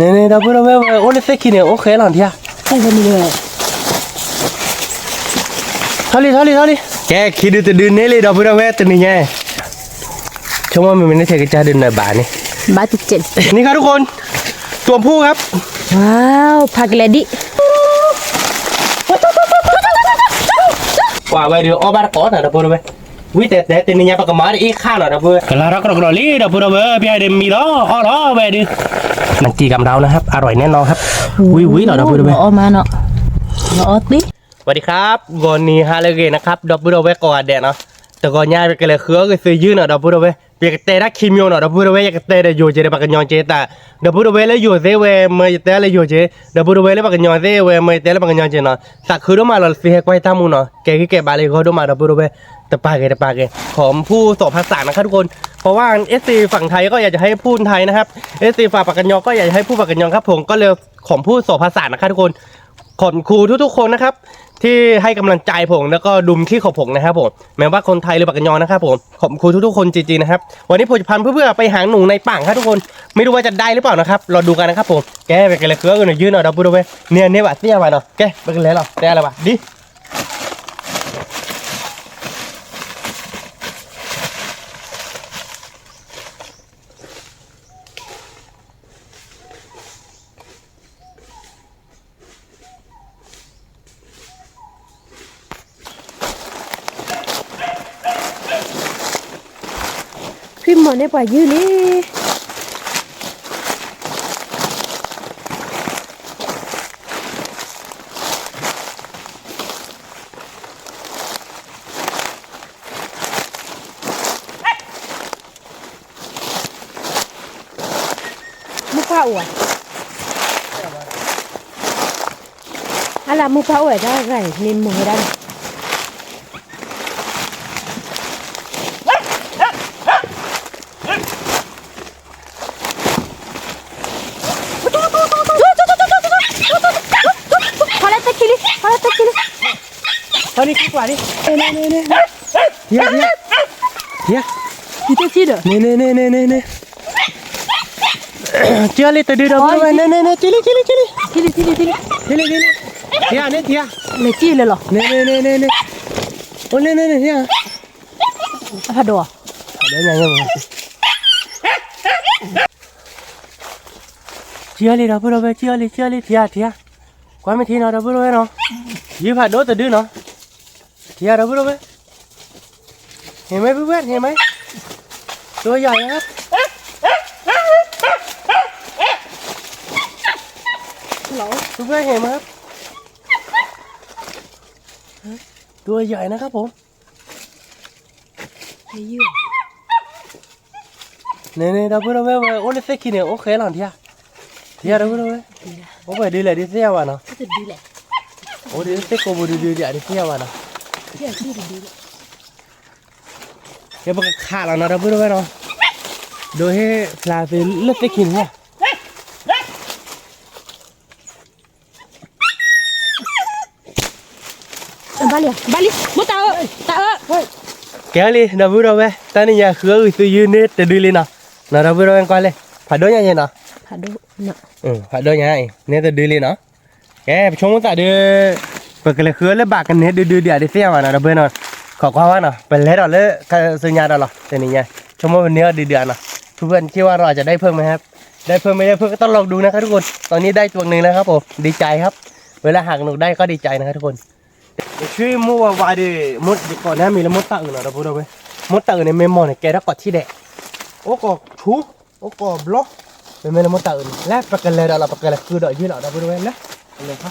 န့ၣ်န့ၣ် ဒီပုၢ်ဒီဝဲၢ် ဝဲအိၣ်လၢသ့ၣ်ခံန့ၣ် အိၣ်ဃဲလီၤထံဧါ. ထီၣ်လံ ထီၣ်လံ ထီၣ်လံ. ကဲ ခံဒုတဒုန့ၢ်လံ ဒီပုၢ်ဒီဝဲၢ် တနံၤညါ ဆိကမိၣ်မ့ၢ်မ့ၢ်န့ၣ် ထဲကစၢ်ဒုးနၢၤဘၣ်န့ၣ် ဘၣ်တကဲး นี่ครับทุกคน ตัวผู้ครับ ว้าว พากแลดิ ကွၢ်ဝဲဒုး အီၣ်ဘၣ်တကိးနီၤ ဒီပုၢ်ဒီဝဲၢ်. ဝံၤတဲတဲ တနံၤညါ ပကမၤအီၣ်တအ့ၣ်ခါနီၤ ဒီပုၢ်ဝဲၢ်. ကလၤထီၣ်ကဒီးကဒီးလံ ဒီပုၢ်ဒီဝဲၢ် ပျဲဒုးမံလီၤ အီၣ်လီၤဝဲဒုး. มันกินกับเรานะครับ อร่อยแน่นอนครับ ဝံၤဝံၤလီၤ ဒီပုၢ်ဒီဝဲၢ် အီၣ်မးနီၤ အီၣ်သ့ สวัสดีครับ ဂီၤနံၤဟါလၢအဂ့ၤ นะครับ ဒီပုၢ်ဒီဝဲၢ်ကိးဂၤဒဲးနီၤ. တဂီၤညါ ပကလဲၤဃုအီၣ်ဂ့ၤသုးယုၢ်နီၤ ဒီပုၢ်ဒီဝဲၢ်. ယကတဲတၢ်ခံမျိုးနီၤ ဒီပုၢ်ဒီဝဲၢ် ယကတဲဒီးယိၤက့ၤဒီးပှၤကညီက့ၤသး. ဒီပုၢ်ဒီဝဲၢ်လၢယိၤသ့ၣ်ဝဲ မၢယတဲလၢယိၤက့ၤ, ဒီပုၢ်ဒီဝဲၢ်လၢပှၤကညီသ့ၣ်ဝဲ မၢယတဲလၢပှၤကညီက့ၤနီၤ. သးခုဒိၣ်မးလီၤ လၢသုဟဲကွၢ်တၢ်မူနီၤ. ကဲဂံၢ်ကဲဘါလၢယဂီၢ်ဒိၣ်မး ဒီပုၢ်ဒီဝဲၢ်. တပာ်ဂ့ၤ တပာ်ဂ့ၤ ขอพูดสองภาษานะครับทุกคน เพราะว่า เอฟซี ฝั่งไทยก็อยากจะให้พูดไทยนะครับ เอฟซี ฝั่งปากกะยอก็อยากจะให้พูดปากกะยอครับผม ก็เลยขอบคุณสองภาษานะครับทุกคน ขอบคุณทุกๆคนนะครับ ที่ให้กำลังใจผมแล้วก็ดูคลิปของผมนะครับผม ไม่ว่าคนไทยหรือปากกะยอนะครับผม ขอบคุณทุกๆคนจริงๆนะครับ วันนี้ผมจะพาเพื่อนๆไปหาหนูในป่าครับทุกคน ไม่รู้ว่าจะได้หรือเปล่านะครับ รอดูกันนะครับผม ကဲ ပကလဲၤဃုအီၣ်ဂ့ၤသုးယုၢ်နီၤ ဒီပုၢ်ဒီဝဲၢ်. န့ၣ်န့ၢ်ဘၣ်သ့ၣ်ညါဘၣ်နီၤ. ကဲ ပကလဲၤလီၤ တဲလၢၤဘၣ် ဒ် ဖံမီၢ်န့ၢ်ပှၤယုၢ်လံ မုၢ်ဖးအိၣ်ဧါ, အလၢမုၢ်ဖးအိၣ်ဝဲဒၣ်ဂၤအံၤ မ့ၢ်မုာ်ဝဲဒၣ်န့ၣ်, ဖီလၢတခံလံ, ဖီလၢတခံလံ, ဖီလၢတခံလံ, ထံဧါ, ထံဧါ, ထံဧါ, ထံဧါ, ထံဒီး, န့ၣ်န့ၣ်န့ၣ်န့ၣ်န့ၣ် ကၢလံတဒုဒီး ဝဲန့ၣ်န့ၣ်န့ၣ် ကၢလံ ကၢလံ ကၢလံ, ထံလံ ထံလံ ထံလံ, ထံလံ ထံလံ, ထံဧါန့ၣ် ထံဧါ, လဲၤကၢလၢလီၤ, န့ၣ်န့ၣ်န့ၣ်န့ၣ်န့ၣ်, အိၣ်လၢန့ၣ်န့ၣ် ထံဧါ, ဖးဒိၣ်, ဖးဒိၣ်ညါညါ, ကၢလံဒီပုၢ်ဒီဝဲၢ် ကၢလံ ကၢလံ ထံဧါ ထံဧါ, ကွၢ်မ့ၢ်ထံနီၤ ဒီပုၢ်ဒီဝဲၢ်နီၤ, ယုၢ်ဖးဒိၣ်တဒုနီၤ ထံဧါ ဒီပုၢ်ဒီဝဲၢ်, เห็นไหมเพื่อนๆ เห็นไหม ตัวใหญ่นะครับ เพื่อนๆ เห็นไหมครับ ตัวใหญ่นะครับผม န့ၣ်န့ၣ် ဒီပုၢ်ဒီဝဲၢ် ဝဲအိၣ်လၢသ့ၣ်ခံန့ၣ် အိၣ်ဃဲလီၤထံဧါ, ထံဧါ ဒီပုၢ်ဒီဝဲၢ်, အိၣ်ပှဲၤဒုလဲၣ်ဒုးသ့ၣ်ညါဘၣ်နီၤ, အိၣ်ဒုးသ့ၣ်ကိးပူၤဒုဒုဒုးသ့ၣ်ညါဘၣ်နီၤ, ကဲပကခးလီၤနီၤ ဒီပုၢ်ဒီဝဲၢ်နီၤ, ဒိးဟ့ၣ်ဖျါသုလၢသ့ၣ်ခံန့ၣ် ဘၣ်လံ ဘၣ်လံ မ့ၢ်တၢ်အၢ တၢ်အၢ, ကဲလံ ဒီပုၢ်ဒီဝဲၢ် တၢ်နံၤညါဃုအီၣ်ဂ့ၤသုးယုၢ်န့ၢ်တဒုလံနီၤ, နီၤ ဒီပုၢ်ဒီဝဲၢ်ကွၢ်လဲၣ် ဖးဒိၣ်ညါယဲနီၤ, ဖးဒိၣ်ညါအံၤ န့ၢ်တဒုလံနီၤ, ကဲ ပဆိကမိၣ်သးဒီး ပကလဲၤဃုအီၣ်လၢဘၣ်ကန့ၢ်ဒုဒုဒုးသ့ၣ်ညါဘၣ်နီၤ ဒီပုၢ်ဝဲၢ်နီၤ, ခိးကွၢ်ဝဲနီၤ ပလဲၤဒီးလၢကစုညါဒီးလီၤ တနံၤညါ, ဆိကမိၣ်ပန့ၢ်အီၣ်ဒုဒုနီၤ, ဖုဖု เชื่อว่าเราอาจจะได้เพิ่มไหมครับ ได้เพิ่มไม่ได้เพิ่มก็ต้องลองดูนะครับทุกคน ตอนนี้ได้ตัวหนึ่งแล้วครับผม ดีใจครับ เวลาหากหนูได้ก็ดีใจนะครับทุกคน ဆွံမူဝါဝါဒီး မ့ၢ်ကိးန့ၣ်မံၤလၢမ့ၢ်တၢ်အုးနီၤ ဒီပုၢ်ဒီဝဲၢ်, မ့ၢ်တၢ်အုးန့ၣ် မ့ၢ်မီၢ်န့ၣ် ကဲထီၣ်ကိးထံဒဲး, အိၣ်ကိးဆူ, အိၣ်ကိးဘျီ, မ့မ့ၢ်လၢမ့ၢ်တၢ်အုးန့ၣ် လၢပကလဲၤဒီးလီၤ ပကလဲၤဃုဒီးယုၢ်လီၤ ဒီပုၢ်ဒီဝဲၢ် လၢ ပလဲၤခါ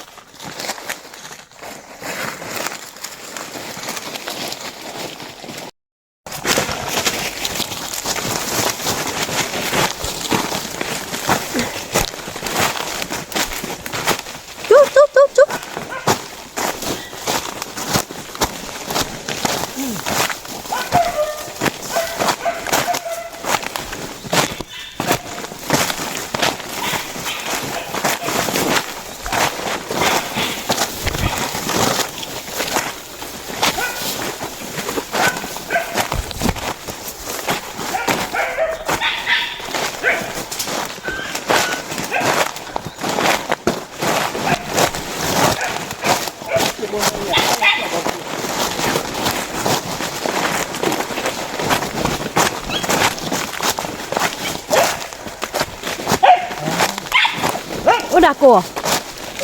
ဒၣ်ကိး မီ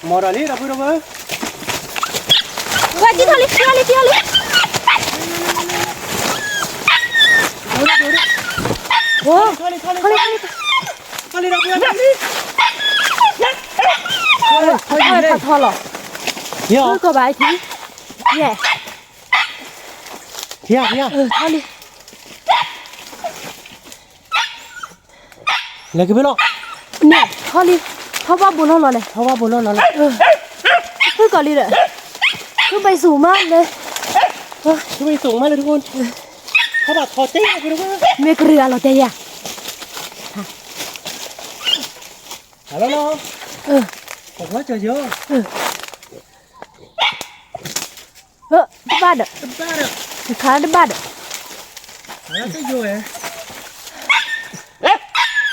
ၤဒီးလံ ဒီပုၢ်ဒီဝဲၢ်, ဝဲ တံၢ်ထီၣ်လံ တံၢ်ထီၣ်လံ တံၢ်ထီၣ်လံ, ဝဲ ထီၣ်လံ ထီၣ်လံ ထီၣ်လံ ထီၣ်လံ ထီၣ်လံ ထီၣ်လံ ထီၣ်လံ ထီၣ်လီၤ, ယဲ ကီၢ်ဘၣ်အံၤ ယဲ ထီၣ်လံ လဲၤက့ၤဖဲလီၤ, န့ၣ် ထီၣ်လံ, ထီၣ်ဘၣ်ဘိးလီၢ်လီၤလဲၣ်, ထီၣ်ဘၣ်ဘိးလီၢ်လီၤလဲၣ်, သုကီးလံဒီး, သုဘၣ်သူၣ်မးလဲၣ်, သုဘၣ်သူၣ်မးလဲၣ်တကိး, ထီၣ်ဘၣ်ထီၣ်တဲ, မ့ၢ်ကရံၣ်အလီၤတဲယၤ, ဟါလီၤလီၤ, ပှၤကီၢ်ကၠီယီၤ တဘၣ်ဒီး, တဘၣ်ဒီး, တခါတဘၣ်ဒီး, တၢ်ဒုး, မ့ၢ်အီၤ သ့ၣ်လၣ်ကဒီး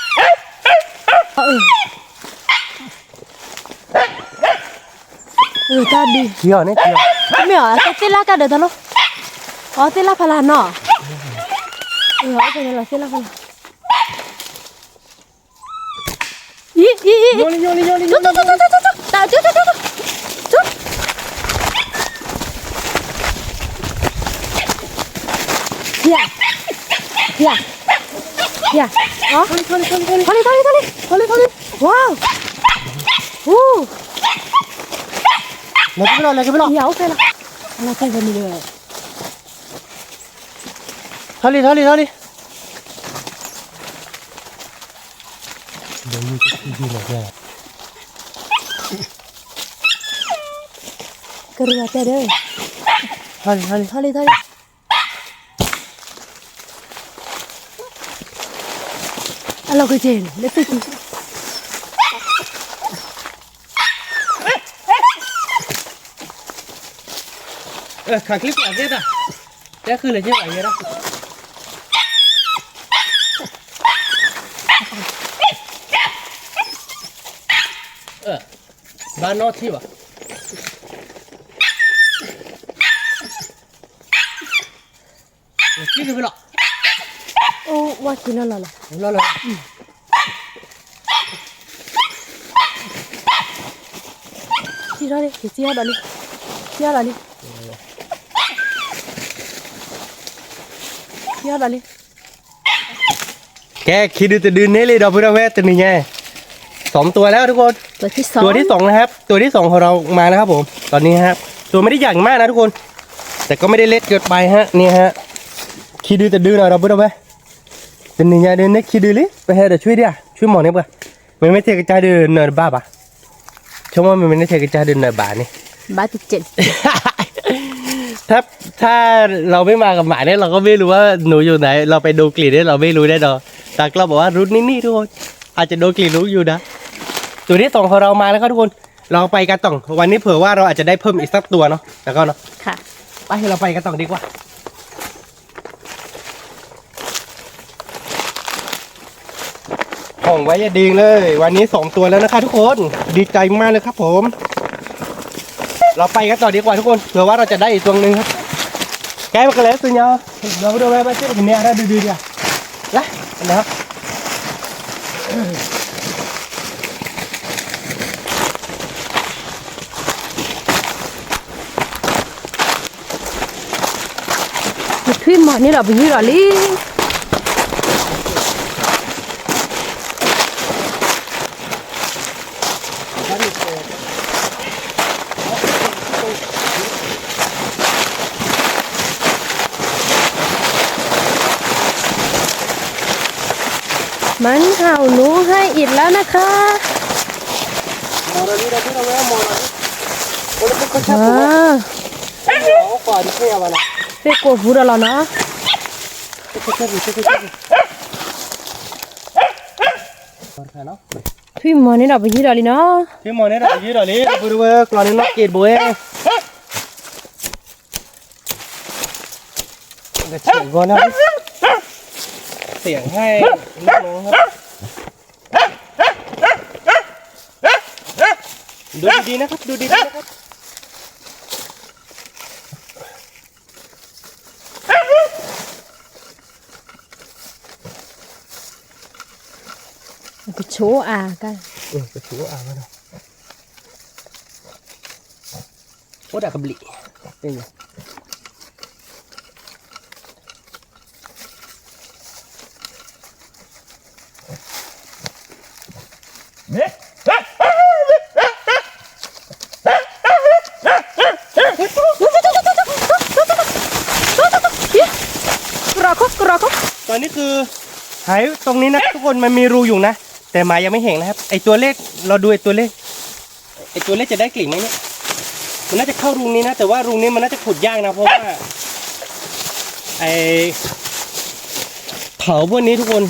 တၢ်လီၤ, အီသ့ၣ်လၣ်ဖးလၢ်နီၤ, အီသ့ၣ်လၣ်ဖးလၢ် အံၤ အံၤ အံၤ ညိလံ ညိလံ ညိလံ ညိလံ ညိလံ ညိလံ ညိလံ ညိလံ ယၤ ယၤ ယၤ ထီၣ်လံ ထီၣ်လံ ထီၣ်လံ ထီၣ်လံ ထီၣ်လံ ထီၣ်လံ ဝါ ဝူ လဲၤက့ၤလီၤ လဲၤက့ၤလီၤ ယၤ အိၣ်ဖဲလီၤ လီၤဖဲဖဲန့ၣ်ဒီး ထီၣ်လံ ထီၣ်လံ ထီၣ်လံ ကရူၢ်တဲဒီး ထီၣ်လံ ထီၣ်လံ ထီၣ်လံ အလီၢ်ကစ့ၢ် လၢသ့ၣ်ကံ ခးချံကွၢ်ကဲတၢ် တဲဃုလၢကဲဘၣ်ယဲဒၣ် ဘၣ်နီၢ်ထံဘၣ် ကံကဖဲလီၤ အိၣ်ဝါက့ၤလီၤလီၤလီၤ လီၤလီၤ ကံထီၣ်လံ ကံထီၣ်ဒီးလံ ကံထီၣ်ဒီးလံ ကံထီၣ်ဒီးလံ แกะ คิดดูจะดื้อนี่เลย เดี๋ยวพูดเอาไว้ ตัวนี้ไง สองตัวแล้วทุกคน ตัวที่สอง ตัวที่สองนะครับ ตัวที่สองของเรามาแล้วครับผม ตอนนี้นะครับ ตัวไม่ได้ใหญ่มากนะทุกคน แต่ก็ไม่ได้เล็กเกินไปฮะ นี่ฮะ คิดดูจะดื้อหน่อย เดี๋ยวพูดเอาไว้ ตัวนี้ไง เดี๋ยวนี่คิดดูเลย ไปให้เดี๋ยวช่วยดิอ่ะ ช่วยหมอเนี่ยป่ะ မ့မ့ၢ်ထဲကစၢ်ဒုးနၢၤတဘၣ်ဘၣ် ဆိကမိၣ်မ့မ့ၢ်ထဲကစၢ်ဒုးနၢၤဘၣ်န့ၣ် ဘၣ်တက့ၢ် ถ้า ถ้าเราไม่มากับหมาเนี่ย เราก็ไม่รู้ว่าหนูอยู่ไหน เราไปดูกลิ่นเนี่ย เราไม่รู้แน่นอน ตากล้องบอกว่ารู้นี่ๆ ทุกคน อาจจะดมกลิ่นรู้อยู่นะ ตัวที่สองของเรามาแล้วครับทุกคน เราไปกันต่อ วันนี้เผื่อว่าเราอาจจะได้เพิ่มอีกสักตัวเนาะ แล้วก็เนาะ ค่ะ ไป เราไปกันต่อดีกว่า ห่องไว้อย่าดึงเลย วันนี้สองตัวแล้วนะคะทุกคน ดีใจมากเลยครับผม เราไปกันต่อดีกว่าทุกคน เผื่อว่าเราจะได้อีกตัวหนึ่งครับ แกะมากันเลย ตัวเนี้ย เราไปดูไปไปเจอกันเนี่ย ถ้าดื้อๆ เนี่ย ละ นะครับ ပထွံၣ်မီၤန့ၣ်ဒီး ပယူၢ်ဒီးလံ มันเห่าหนูให้อีกแล้วนะคะ ว้าว သ့ၣ်ကိးပူၤဒီးလီၤနီၤ ထွံၣ်မီၤန့ၣ်ဒီးပယူၢ်ဒီးလံနီၤ ထွံၣ်မီၤန့ၣ်ဒီး ပယူၢ်ဒီးလံ ပူၤတဝဲ ကျီန့ၣ်နီၢ်က့တဘိဝဲ ကဆဲးဂီၤနီၤ เสียงให้ ดูดีๆ นะครับ ดูดีๆ นะครับ เ ကဆိအါကါ, ကဆိအါကါဒီး, အိၣ်ဒၣ်ကဘျံး, กระรอกกระรอก ตอนนี้คือ หายตรงนี้นะทุกคน มันมีรูอยู่นะ แต่หมายังไม่เห็นนะครับ ไอ้ตัวเลข เราดูไอ้ตัวเลข ไอ้ตัวเลขจะได้กลิ่นไหมเนี่ย มันน่าจะเข้ารูนี้นะ แต่ว่ารูนี้มันน่าจะขุดยากนะ เพราะว่า ไอ้ เขาพวกนี้ทุกคน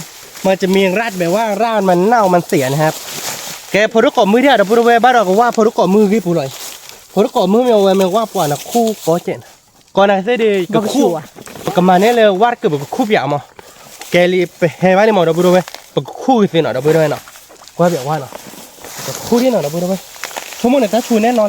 มันจะมีรากแบบว่ารากมันเน่ามันเสียนะครับ ကဲ ဖိဒိၣ်ကိးမုၢ်ဒံး ဒီပုၢ်ဒီဝဲၢ် ဘၣ်ဒီးကဝၢ်ဖိဒိၣ်ကိးမုၢ်ဂံၢ်ပူၤလီၤ, ဖိဒိၣ်ကိးမုၢ်မ့ၢ်ဝဲမ့ၢ်ဝၢ်ပှၤနခူၣ်ကီကဲးနီၤ, ကီနၤသ့ၣ်ဒီး ကခူၣ်, ပကမၤန့ၢ်လၢဝၢ်တကၢၢ် ပကခူၣ်ပၠးမး, ကဲလံ ပဟဲဘၣ်လံမး ဒီပုၢ်ဒီဝဲၢ် ပကခူၣ်ကသ့နီၤ ဒီပုၢ်ဒီဝဲၢ်နီၤ, ကွၢ်ပၠးဝၢ်နီၤ, ပကခူၣ်ဒံးနီၤ ဒီပုၢ်ဒီဝဲၢ်, ဆိကမိၣ်န့ၣ် တၢ်ဆူးနဲၣ်နီၤလံ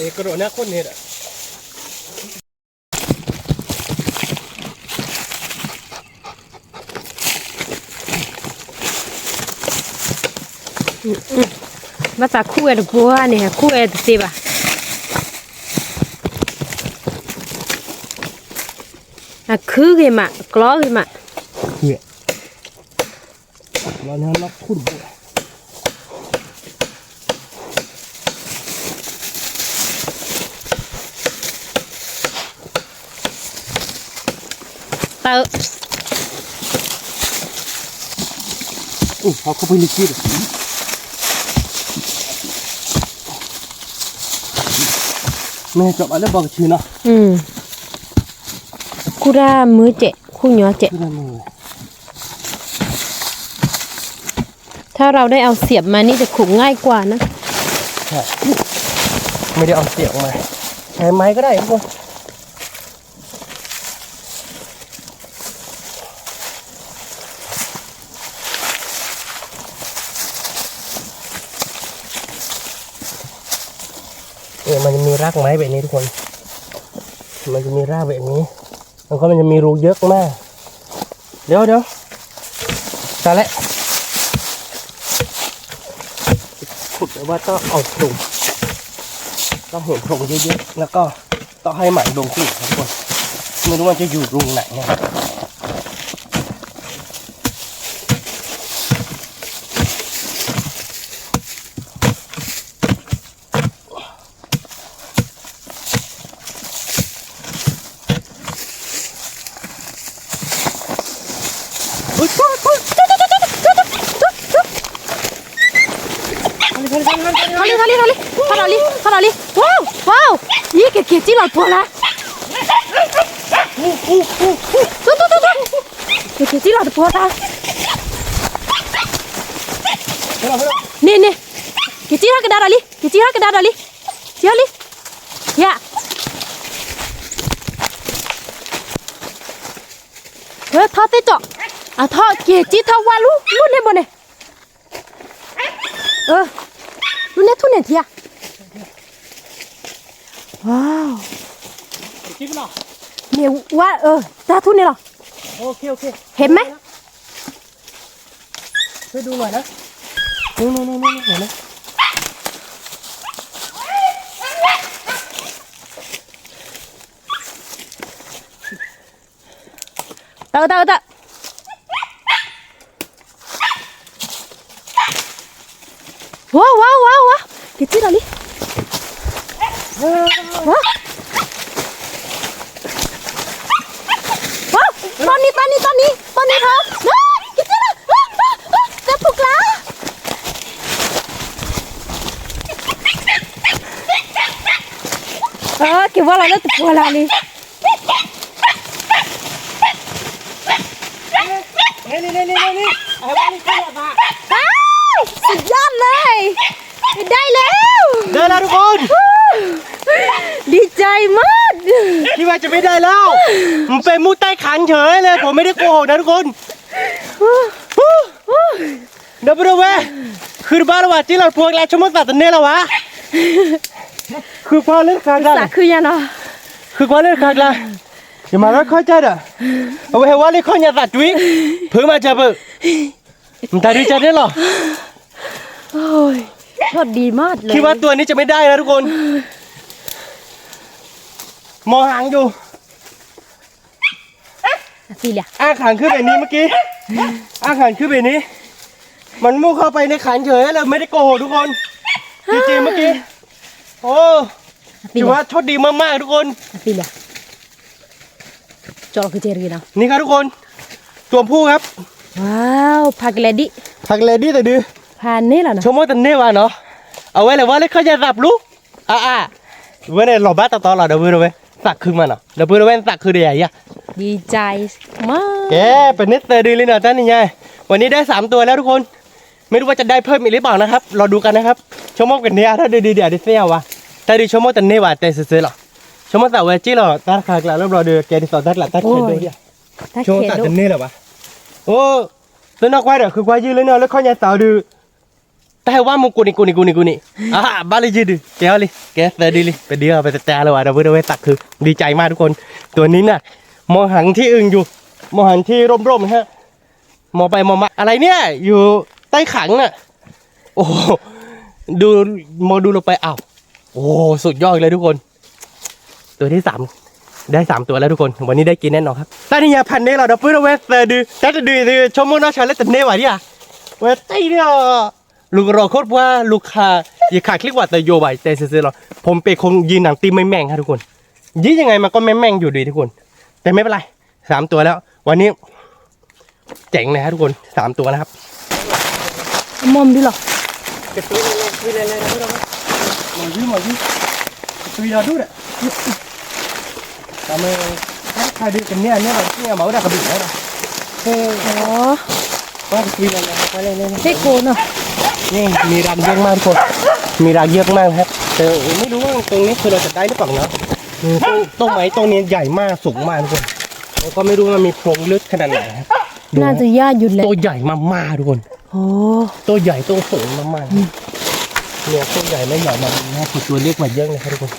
ကရိးန့ၣ်ခိၣ်န့ၣ်ဒီး ဘၣ်သးခူၣ်ဝဲတဘိန့ၣ် ခူၣ်ဝဲတသ့ဘၣ်, အခုဂ့ၤမး ကျီဂ့ၤမး, လီၤန့ၣ်နီၢ်ခူၣ်တဘိ တၢ် အိၣ် ဟီၣ်ခိၣ်ဖိလံၤက့ဒီး မ့ၢ်ကၠီဘၣ်လၢဘီကဆူနီၤ ခူၣ်တၢ်မုာ်ကဲး ခူၣ်ညီကဲး ถ้าเราได้เอาเสียบมานี่จะขุดง่ายกว่านะ ใช่ ไม่ได้เอาเสียบมา ใช้ไม้ก็ได้ทุกคน เนี่ยมันจะมีรากไม้แบบนี้ทุกคน มันจะมีรากแบบนี้ แล้วก็มันจะมีรูเยอะมาก เดี๋ยวเดี๋ยว ตายแล้ว ขุดแบบว่าต้องเอาโพรง ต้องเห็นโพรงเยอะๆ แล้วก็ต้องให้หมาดมกลิ่นครับทุกคน ไม่รู้มันจะอยู่รูไหนนะ ထီၣ်လံ ထီၣ်လံ ထီၣ်လံ ထီၣ်လံ ထီၣ်လံ ထီၣ်လံ ဝါဝါဝ ယက့ၤက့ၤကၠံလီၤတဖိလၢ က့ၤက့ၤကၠံလီၤတဖိလၢ န့ၣ်န့ၣ် က့ၤကၠံထီၣ်ကဒါဒီးလံ က့ၤကၠံထီၣ်ကဒါဒီးလံ ကၠံထီၣ်လံ ယ ဝဲထီၣ်သ့ၣ်ကၠီၣ် အထီၣ်က့ၤကၠံထီၣ်ဝါလူၤ လူၤန့ၢ်ဘိန့ၣ် လူၤန့ၢ်ထူၣ်န့ၢ်ထံဧါ ဝါ န့ၣ်ဝါအၢ တၢ်ထူၣ်န့ၢ်လီၤ ဟဲမး ช่วยดูหน่อยนะ นู่นนู่นนู่นนู่น တၢ် တၢ် တၢ် ဝါ ဝါ ဝါ ဝါ က့ၤထံၣ်ဒီးလံ ဝါ ဝါ တနံၤ တနံၤ တနံၤ တနံၤထီ ဝါ က့ၤထံၣ်ဒီး ဝါ ဝါ ဝါ ကဲဖိကျါ က့ၤဝါလီၤလၢတပှီၤလၢလံ สุดยอดเลย ได้แล้ว ได้แล้วทุกคน ดีใจมาก คิดว่าจะไม่ได้แล้ว มันเป็นมุ้งใต้ขังเฉยเลย ผมไม่ได้โกหกนะทุกคน ဒီပုၢ်ဒီဝဲၢ် ဃုတဘၣ်လၢၤဘၣ် ကၠံလီၤတဖိကျါ ဆိကမိၣ်သးတန့ၢ်လၢၤဘၣ် ဃုကွၢ်လၢတခါကျါ ဃုကွၢ်လၢတခါကျါ ယမၤလၢခီၣ်ကၢ်ဒီး, အဝဲဟဲဝါလံခီၣ်ညါသးတွံ, ဖုမၤစၢၤဖု, မတၤဒုကၢ်န့ၣ်လီၤ. โอ้ย โชคดีมากเลย คิดว่าตัวนี้จะไม่ได้นะทุกคน มองหางอยู่ อ่ะสิเหรอ อ่ะขังขึ้นแบบนี้เมื่อกี้ อ่ะขังขึ้นแบบนี้ มันมุ่งเข้าไปในขันเฉยเลย ไม่ได้โกหกทุกคน จริงๆเมื่อกี้ โอ้ ถือว่าโชคดีมากๆทุกคน อ่ะสิเหรอ ကၠီကစဲရံနီၤ นี่ครับทุกคน ตัวผู้ครับ ว้าว ဖးကလဲၤဒံး ဖးကလဲၤဒံးတဒု ဖးန့ၢ်လီၤနီၤ ဆိကမိၣ်တန့ၢ်ဘၣ်နီၤ အဝဲလဲၤဝါလၢခီၣ်ညါသးပျူၤ အါအါ ဝဲန့ၣ်လီၤဘၣ်တတီလီၤ ဒီပုၢ်ဒီဝဲၢ် သးခုမးနီၤ ဒီပုၢ်ဒီဝဲၢ် သးခုဒီးယၤယၤ ดีใจมาก ကဲ ပန့ၢ်သၢဒုလံနီၤ တၢ်နံၤညါ วันนี้ได้สามตัวแล้วทุกคน ไม่รู้ว่าจะได้เพิ่มอีกหรือเปล่านะครับ รอดูกันนะครับ ဆိကမိၣ်ကန့ၢ်အါထီၣ်ဒုဒုဒု အဒုးသ့ၣ်ညါဝဲ တၢ်ဒုးဆိကမိၣ်တန့ၢ်ဘၣ် တဲစ့စ့လီၤ ဆိကမိၣ်သးဝဲက့ၢ်လီၤ တၢ်တခါကျးလၢဘျီဒုး ကဲဒ်သိးတၢ်ကျးတၢ်ခဲဒိၣ်ဒံး ဆိကမိၣ်သးတန့ၢ်လၢၤဘၣ် အိၣ် သ့ၣ်နီၣ်ကွၢ်ဒီး ဃုကွၢ်ယုၢ်လၢန့ၣ်လၢခီၣ်ညါသးဒုး တၢ်ဟဲဝါမူးကိးနံၤကိးနံၤကိးနံၤကိးနံၤ အဟးဘၣ်လၢယုၢ်ဒုး ကဲအီၤလံ ကဲသၢဒုလံ ပဒုအီၤပတတဲလၢၤဘၣ် ဒီပုၢ်ဒီဝဲၢ်သးခု ดีใจมากทุกคน ตัวนี้น่ะ มองหางที่อื่นอยู่ มองหางที่ร่มๆนะฮะ มองไปมองมา อะไรเนี่ย อยู่ใต้ขังน่ะ โอ้โห ดู มองดูลงไป อ้าว โอ้โห สุดยอดเลยทุกคน ตัวที่สาม ได้สามตัวแล้วทุกคน วันนี้ได้กินแน่นอนครับ တၢ်နံၤညါဖးန့ၢ်လီၤ ဒီပုၢ်ဒီဝဲၢ်သၢဒု တၢ်တဒု ဆိကမိၣ်နီၢ်ဆါလၢတန့ၢ်ဘၣ်ဒံးဧါ ဝဲတၢ်အံၤန့ၣ် လူကရိၢ်ခိၣ်ပှၢ် လူခး ယခးချံကွၢ်သယိဘၣ် တဲစ့စ့လီၤ ผมเป็นคนยิงหนังที่ไม่แม่นครับทุกคน ยิงยังไงมันก็ไม่แม่นอยู่ดีทุกคน แต่ไม่เป็นไร สามตัวแล้ว วันนี้ เจ๋งเลยครับทุกคน สามตัวนะครับ အမီၢ်မဒုလီၤ ကသွံလဲၤလဲၤ သွံလဲၤလဲၤ မီၢ်ယု မီၢ်ယု ကသွံလီၤဒူၣ်ဒီး တၢ်မ့ၢ် တၢ်ခါဒုးကန့ၢ်အန့ၢ်ဘၣ် သ့ၣ်ညါဘၣ်ဝဲဒၣ်ကဘုးဝဲဒၣ် เฮ้ย อ๋อ ก็คือเราเราก็เล่นเล่น เฮ้ยโกเนาะ นี่มีรังเยอะมากทุกคน มีรังเยอะมากนะครับ แต่ไม่รู้ว่าตรงนี้คือเราจะได้หรือเปล่าเนาะ คือต้นต้นไม้ต้นนี้ใหญ่มากสูงมากทุกคน แล้วก็ไม่รู้ว่ามันมีโพรงลึกขนาดไหนครับ ดูนะ น่าจะยากอยู่แหละ ตัวใหญ่มากๆทุกคน โอ้ ตัวใหญ่ตัวสูงมากๆ อืม เนี่ยตัวใหญ่และใหญ่มากนะ คือตัวเล็กกว่าเยอะเลยครับทุกคน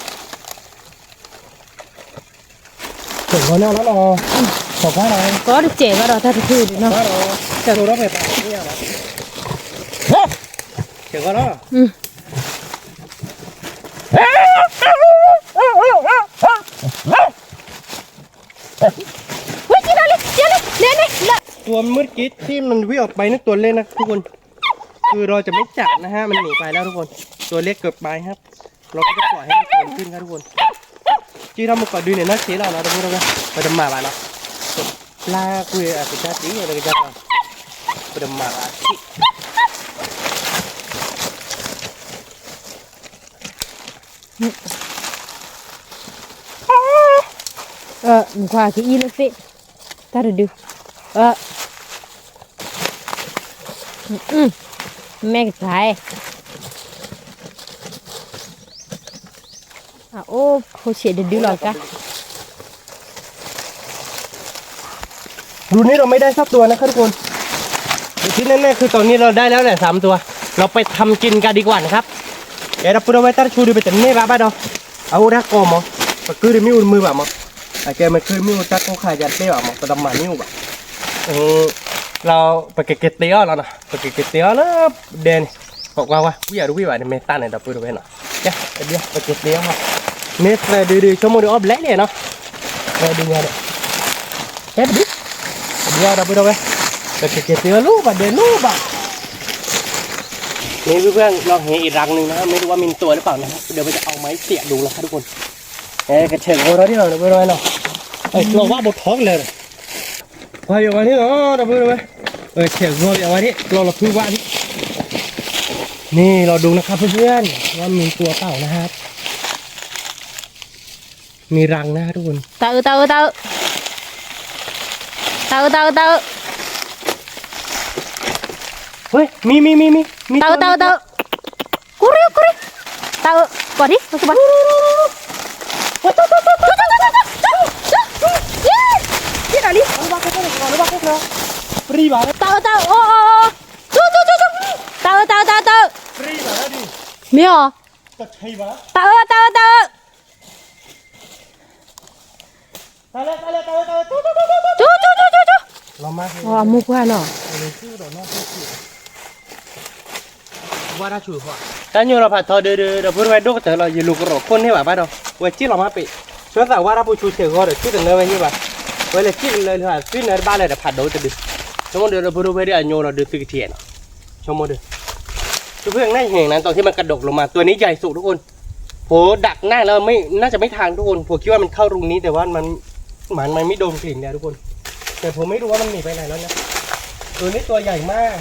เจ๋งกว่าเนี่ยแล้วเนาะ อืม ขอบคุณนะ ก็เจ๋งกว่าเราถ้าถือดีเนาะ ว่าเรา เจ๋ง ดูแล้วไปปะเนี่ยนะ เจ๋งกว่าเนาะ อืม เฮ้ย เดี๋ยวเลย เดี๋ยวเลย เดี๋ยวเลย ตัวเมื่อกี้ที่มันวิ่งออกไปนั่นตัวเล็กนะทุกคน คือเราจะไม่จับนะฮะ มันหนีไปแล้วทุกคน ตัวเล็กเกินไปครับ เราก็จะปล่อยให้มันโตขึ้นครับทุกคน จริงๆเรามาก่อนดูเนี่ยน่าเสียแล้วนะทุกคนนะ เราจะมาบ้านเนาะ ปลาคุยอ่ะกระจาตีอะไรกระจาตี เราจะมาบ้าน အၢ နကွၢ်က့ၤအံၤလၢသ့ၣ် တၢ်တဒု အၢ မဲကတၢ် အအိၣ်ဖိဆံးတဒုလီၤကါ ดูนี่เราไม่ได้สักตัวนะครับทุกคน แต่ที่แน่ๆคือตอนนี้เราได้แล้วแหละสามตัว เราไปทำกินกันดีกว่านะครับ เดี๋ยวเราพูดเอาไว้ตั้งชูดูไปแต่นี่บ้าบ้าดอ เอาได้ก่อนมั้ง ปะกือเดี๋ยวไม่อุ่นมือบ่ามั้ง အကဲမ့ၢ်ခုမ့ၢ်အိၣ်တၢ်ကိၢ်ခါယၤတသ့ဘၣ်မး ပတမၤန့ၢ်အိၣ်ဘၣ် လီၤပကက့ၤတ့အီၤလီၤနီၤ ပကက့ၤတ့အီၤလၢဒဲန့ၣ် ကွၢ်ကွၢ်ဝဲ ဝံၣ်ယၤတဝံၣ်ဘၣ်န့ၣ် မ့ၢ်တၢ်န့ၣ်ဒီပုၢ်ဒီဝဲၢ်နီၤ ကဲ ပဒုပက့ၤတ့အီၤမး မ့ၢ်သၢဒုဒု ဆိကမိၣ်ဒုးအီၣ်ဘျဲၣ်လံနီၤ သၢဒုညါဒီး ကဲပဒု ပဒုအီၤဒီပုၢ်ဒီဝဲၢ် ပကက့ၤတ့အီၤလိၣ်ဘၣ်ဒဲလိၣ်ဘၣ် นี่เพื่อนๆ เราเห็นอีกรังหนึ่งนะครับ ไม่รู้ว่ามีตัวหรือเปล่านะครับ เดี๋ยวเราจะเอาไม้เสียบดูนะครับทุกคน အဲ ကဆဲးဂီၤထီၣ်ဒံးလီၤ ဒီပုၢ်ဒီဝဲၢ်နီၤ အဲ ကျီဝါဘိးထီကလဲာ် ပှၤယဝဲန့ၣ်လီၤ ဒီပုၢ်ဒီဝဲၢ် အဲ ဆဲးဂီၤယဝဲဒံး ကျီလီၤဖုဝါဒံး นี่รอดูนะครับเพื่อนๆ ว่ามีตัวเปล่านะครับ มีรังนะครับทุกคน တၢ်အၢ တၢ်အၢ တၢ်အၢ တၢ်အၢ တၢ်အၢ เฮ้ย มี มี มี มี มี တၢ်အၢ ตัว တၢ်အၢ တၢ်အၢ ကူရူကူရူ တၢ်အၢ ကွၢ်ဒံး ကွၢ်ဒံး တၢ်အၢ တၢ်အၢ တၢ်အၢ အိ အိ အိ တၢ်အၢ တၢ်အၢ တၢ်အၢ မ့ၢ်အီၤ တၢ်အၢ တၢ်အၢ တၢ်အၢ ကၠိကၠိကၠိကၠိကၠိ, အမိၢ်ပှၢ်နီၤ, တၢ်ညိလီၤဖးထီဒုးဒုး ဒီပုၢ်ဝဲၢ်ဒိၣ်ကတၢၢ်လီၤ ယလူၤကရိးခိၣ်န့ၢ်ဘၣ်ဘၣ်ဒီး ဝဲစံၣ်လီၤမးပ့း, ဆိသးဝါတၢ်ပူၤဆူဆဲးဂီၤဒီး စံၣ်တနၢဝဲယ့ၢ်ဘၣ်, ဝဲလဲၤစံၣ်လၢလၢ သွံၣ်နၢတဘၣ်လၢၤဒီး ဖးဒိၣ်တဒုး, ဆိကမိၣ်ဒီးဒီပုၢ်ဝဲၢ်ဒ်အညိလီၤဒုးသုကထံၣ်နီၤ, ဆိကမိၣ်ဒီး ทุกเพื่อนน่าเห็นนะตอนที่มันกระดกลงมา ตัวนี้ใหญ่สุดทุกคน ผมดักหน้าแล้วไม่น่าจะไม่ทันทุกคน ผมคิดว่ามันเข้ารูนี้แต่ว่ามันมันมันไม่ดมกลิ่นเลยทุกคน แต่ผมไม่รู้ว่ามันหนีไปไหนแล้วนะ ตัวนี้ตัวใหญ่มาก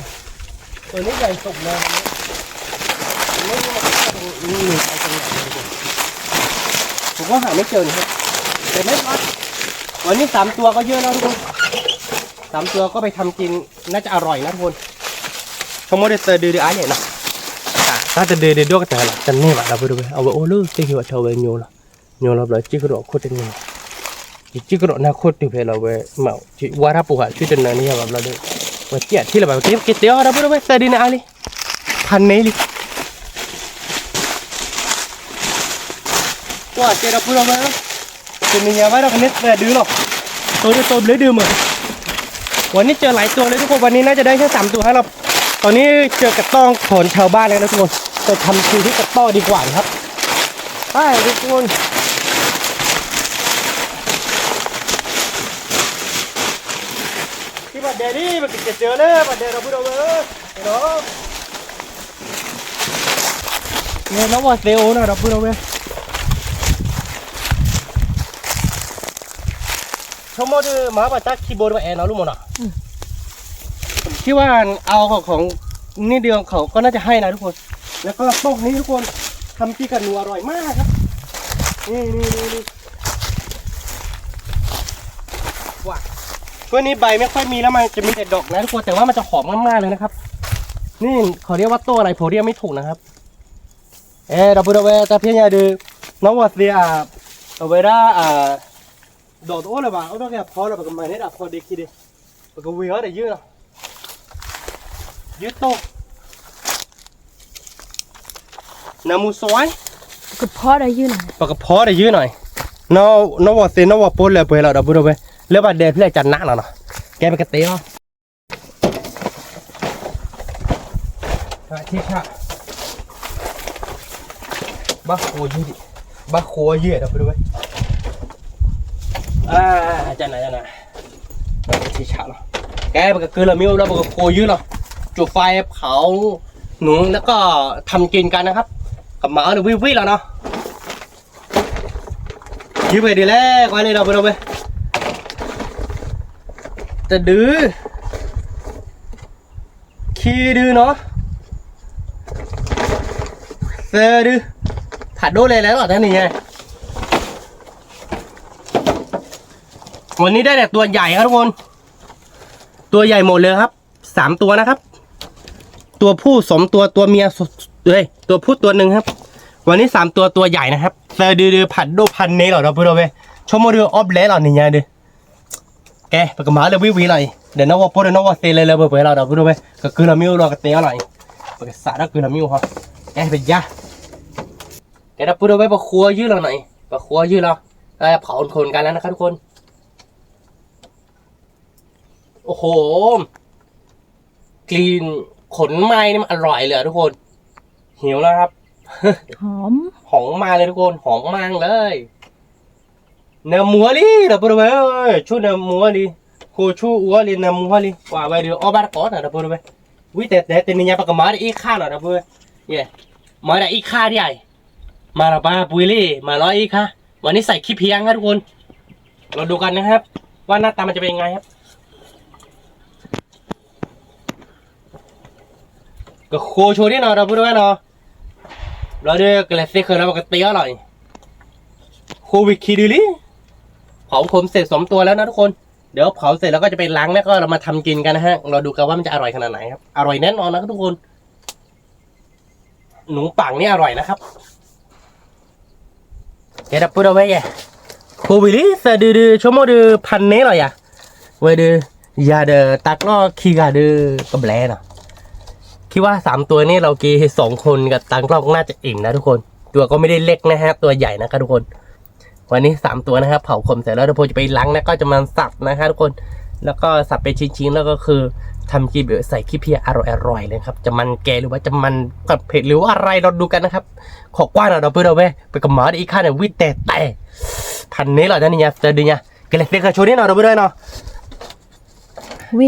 ตัวนี้ใหญ่สุดเลย ไม่รู้มันเข้าตรงนี้หนีไปตรงไหนเลยทุกคน ผมก็หาไม่เจอนะครับ แต่ไม่เป็นไร วันนี้สามตัวก็เยอะแล้วทุกคน สามตัวก็ไปทำกิน น่าจะอร่อยนะทุกคน ဆိကမိၣ်ဒီးသၢဒုးဒုးအါယဲၢ်နီၤ, တၢ်တဒုးဒုးဒိၣ်ကတၢၢ်လီၤ တန့ၢ်ဘၣ်ဒီပုၢ်ဝဲၢ် အဝဲအိၣ်လၢသ့ၣ်ဟံၣ်ဝဲထီဝဲညိလီၤ, ညိလီၤဘျီ စံၣ်ကရိးခိၣ်တန့ၢ်, ယစံၣ်ကရိးနၢ်ခိၣ်တုၤဖဲလီၤဝဲ, မ့ၢ်ဝါတၢ်ပူၤဃာ် သွံၣ်တနၢန့ၣ်ယၤဘၣ်ဘျီဒီး, ဝဲစံၣ်အထံၣ်လၢၤဘၣ် က့ၤက့ၤတဲအီၤဒီပုၢ်ဝဲၢ် သၢဒုးန့ၣ်အါလံ, ဖးန့ၢ်လံ ကွၢ်ကဲဒီပုၢ်ဝဲၢ်, တနံၤညါဘၣ်ဒီးကန့ၢ်သၢဒုးလီၤ, တိၢ်ဒုးတိၢ်ဘျုးဒုးမး, วันนี้เจอหลายตัวเลยทุกคน วันนี้น่าจะได้แค่สามตัวให้เรา ตอนนี้เจอกระต๊อบของชาวบ้านแล้วนะทุกคน ไปทำกินที่กระต๊อบดีกว่านะครับ ไปทุกคน က့ၤဘၣ်ဒဲးလံ ပကက့ၤစၢၤလၢဘၣ်ဒဲးဒီပုၢ်ဝဲၢ်, ဒီး န့ၣ်နီၢ်ဝီၤသ့အိၣ်နီၤဒီပုၢ်ဝဲၢ်, ဆိကမိၣ်ဒီးမၤဘၣ်တၢ်ခံဘိတဘၣ်အဲၣ်နီၤလူမးနီၤ, คิดว่าเอาของนี่เดียวเขาก็น่าจะให้นะทุกคน แล้วก็ต้มนี้ทุกคน ทำกินกับหนูอร่อยมากครับ นี่นี่นี่นี่ ช่วงนี้ใบไม่ค่อยมีแล้วมันจะมีแต่ดอกนะทุกคน แต่ว่ามันจะหอมมากๆเลยนะครับ นี่เขาเรียกว่าต้นอะไรผมเรียกไม่ถูกนะครับ အဲ ဒီပုၢ်ဝဲၢ် တၢ်ဖဲညါဒီး နီၢ်ဝီၤသ့ အဝဲဒၣ် ဒီးတအိၣ်လၢၤဘၣ် အိၣ်ဒီးက့ၤအဖီလၢ ပကမၤန့ၢ်ဒီးအဖီဒ့ခံဒ့ ပကဝံၤအီၤဒီးယုၢ်လီၤ ယုၢ်တိၢ် နမူစွဲ ကဖီဒီးယုၢ်နီၤ ပကဖီဒီးယုၢ်နီၤ နီၢ်ဝီၤသ့ နီၢ်ဝီၤပိၢ်လၢပှဲၤလီၤ ဒီပုၢ်ဝဲၢ် လၢဘၣ်ဒဲးဖျဲၣ်ကနးလီၤနီၤ ကဲပကတဲလီၤ ထံဆး ဘၣ်ဃိယုၢ်ဒံး ဘၣ်ဃိယုၢ်ဒီးပုၢ်ဝဲၢ် ကနၤကနၤ ထံဆးလီၤ ကဲ ပကကၢလီၤမ့ၣ်အူလီၤ ပကဃိယုၢ်လီၤ จุดไฟเผาหนูแล้วก็ทำกินกันนะครับ ကမၤအီၤန့ၣ်ဝံၣ်ဝံၣ်လီၤနီၤ ယုၢ်ပကဒ်လဲၣ် ကွၢ်န့ၣ်ဒီး ပုၢ်ဝဲၢ် တဒု ခံဒုနီၤ သၢဒု ဖးဒိၣ်လဲၣ်လဲၣ်လီၤ တၢ်န့ၣ်ညါ วันนี้ได้แต่ตัวใหญ่ครับทุกคน ตัวใหญ่หมดเลยครับ สามตัวนะครับ ตัวผู้สองตัว ตัวเมีย เอ้ย ตัวผู้ตัวหนึ่งครับ วันนี้สามตัว ตัวใหญ่นะครับ သၢဒုဒု ဖးဒိၣ်ဖးန့ၢ်လီၤ ဒီပုၢ်ဝဲၢ် ဆိကမိၣ်ဒုးအီၣ်ဘျဲလီၤန့ၣ်ညါဒုး ကဲ ပကမၤလၢဝံၣ်ဝံၣ်လီၤအံၤ ဒီးနီၢ်ဝီၤပိၢ်ဒီးနီၢ်ဝီၤသ့လၢလၢပှဲၤပှဲၤလီၤ ဒီပုၢ်ဝဲၢ် ကကၢလီၤမ့ၣ်အူလီၤ ကတဲအီၤလီၤအံၤ ပကစးထီၣ်ကၢလီၤမ့ၣ်အူဟီ ကဲ ပယါ ကဲ ဒီပုၢ်ဝဲၢ် ပဃိယုၢ်လီၤနီၤအံၤ ပဃိယုၢ်လီၤ เผาโคนๆกันแล้วนะครับทุกคน โอ้โห กลิ่นขนไหม้นี่มันอร่อยเลยอะทุกคน หิวแล้วครับ หอม หอมมากเลยทุกคน หอมมากเลย နမူအီၤလံ ဒီပုၢ်ဝဲၢ် ဆူၣ်နမူအီၤလံ ဃိဆူၣ်အူအီၤလံ နမူအီၤလံ ကွၢ်ဝဲဒုး အီၣ်ဘၣ်တကိးနီၤ ဒီပုၢ်ဝဲၢ် ဝံၣ်တဲတဲ တနံၤညါပကမၤဒီးအံၤခါနီၤ ဒီပုၢ်ဝဲၢ် ယဲ မၤဒီးအံၤခါဒံးအံၤ မၤလီၤဘၣ်ပှ့ၤလံ မၤလီၤအံၤခါ วันนี้ใส่ขี้เพี้ยงครับทุกคน เราดูกันนะครับ ว่าหน้าตามันจะเป็นยังไงครับ ကဃိဆိဒံးနီၤ ဒီပုၢ်ဝဲၢ်နီၤ ဘျီဒီး ကလဲၤသ့ဃၢၤလၢပကတဲအီၤလီၤအံၤ โควิด ခံဒုလံ เผาขนเสร็จสองตัวแล้วนะทุกคน เดี๋ยวเผาเสร็จแล้วก็จะไปล้างแล้วก็เรามาทำกินกันนะฮะ เราดูกันว่ามันจะอร่อยขนาดไหนครับ อร่อยแน่นอนนะครับทุกคน หนูปังนี่อร่อยนะครับ ကဲ ဒီပုၢ်ဝဲၢ်ယဲ โควิด လံ သၢဒုဒု ဆိကမိၣ်ဒုး ဖးန့ၢ်လီၤယၤ ဝဲဒုး ယၤဒီး တၢ်ကျီၢ်ခံဂၤဒုး ကဘျဲနီၤ คิดว่าสามตัวนี่เรากินสองคนกับตังกล้องน่าจะอิ่มนะทุกคน ตัวก็ไม่ได้เล็กนะฮะ ตัวใหญ่นะครับทุกคน วันนี้สามตัวนะครับ เผาขนเสร็จแล้วเดี๋ยวผมจะไปล้างนะ ก็จะมาสับนะครับทุกคน แล้วก็สับเป็นชิ้นๆ แล้วก็คือทำคลิปใส่ขี้เพี้ยอร่อยๆ เลยครับ จะมันแกหรือว่าจะมันกับเผ็ดหรือว่าอะไร เราดูกันนะครับ ขอกว้างหน่อย ဒီပုၢ်ဒီဝဲၢ် ပကမၤအီၣ်ဒ်အံၤခါန့ၣ် ဝံၣ်တဲတဲ ဖးန့ၢ်လီၤ တၢ်နံၤညါ သၢဒုညါ ကလဲၤသ့ၣ်ဃၢၤဆိန့ၣ်နီၤ ဒီပုၢ်ဒီဝဲၢ်နီၤ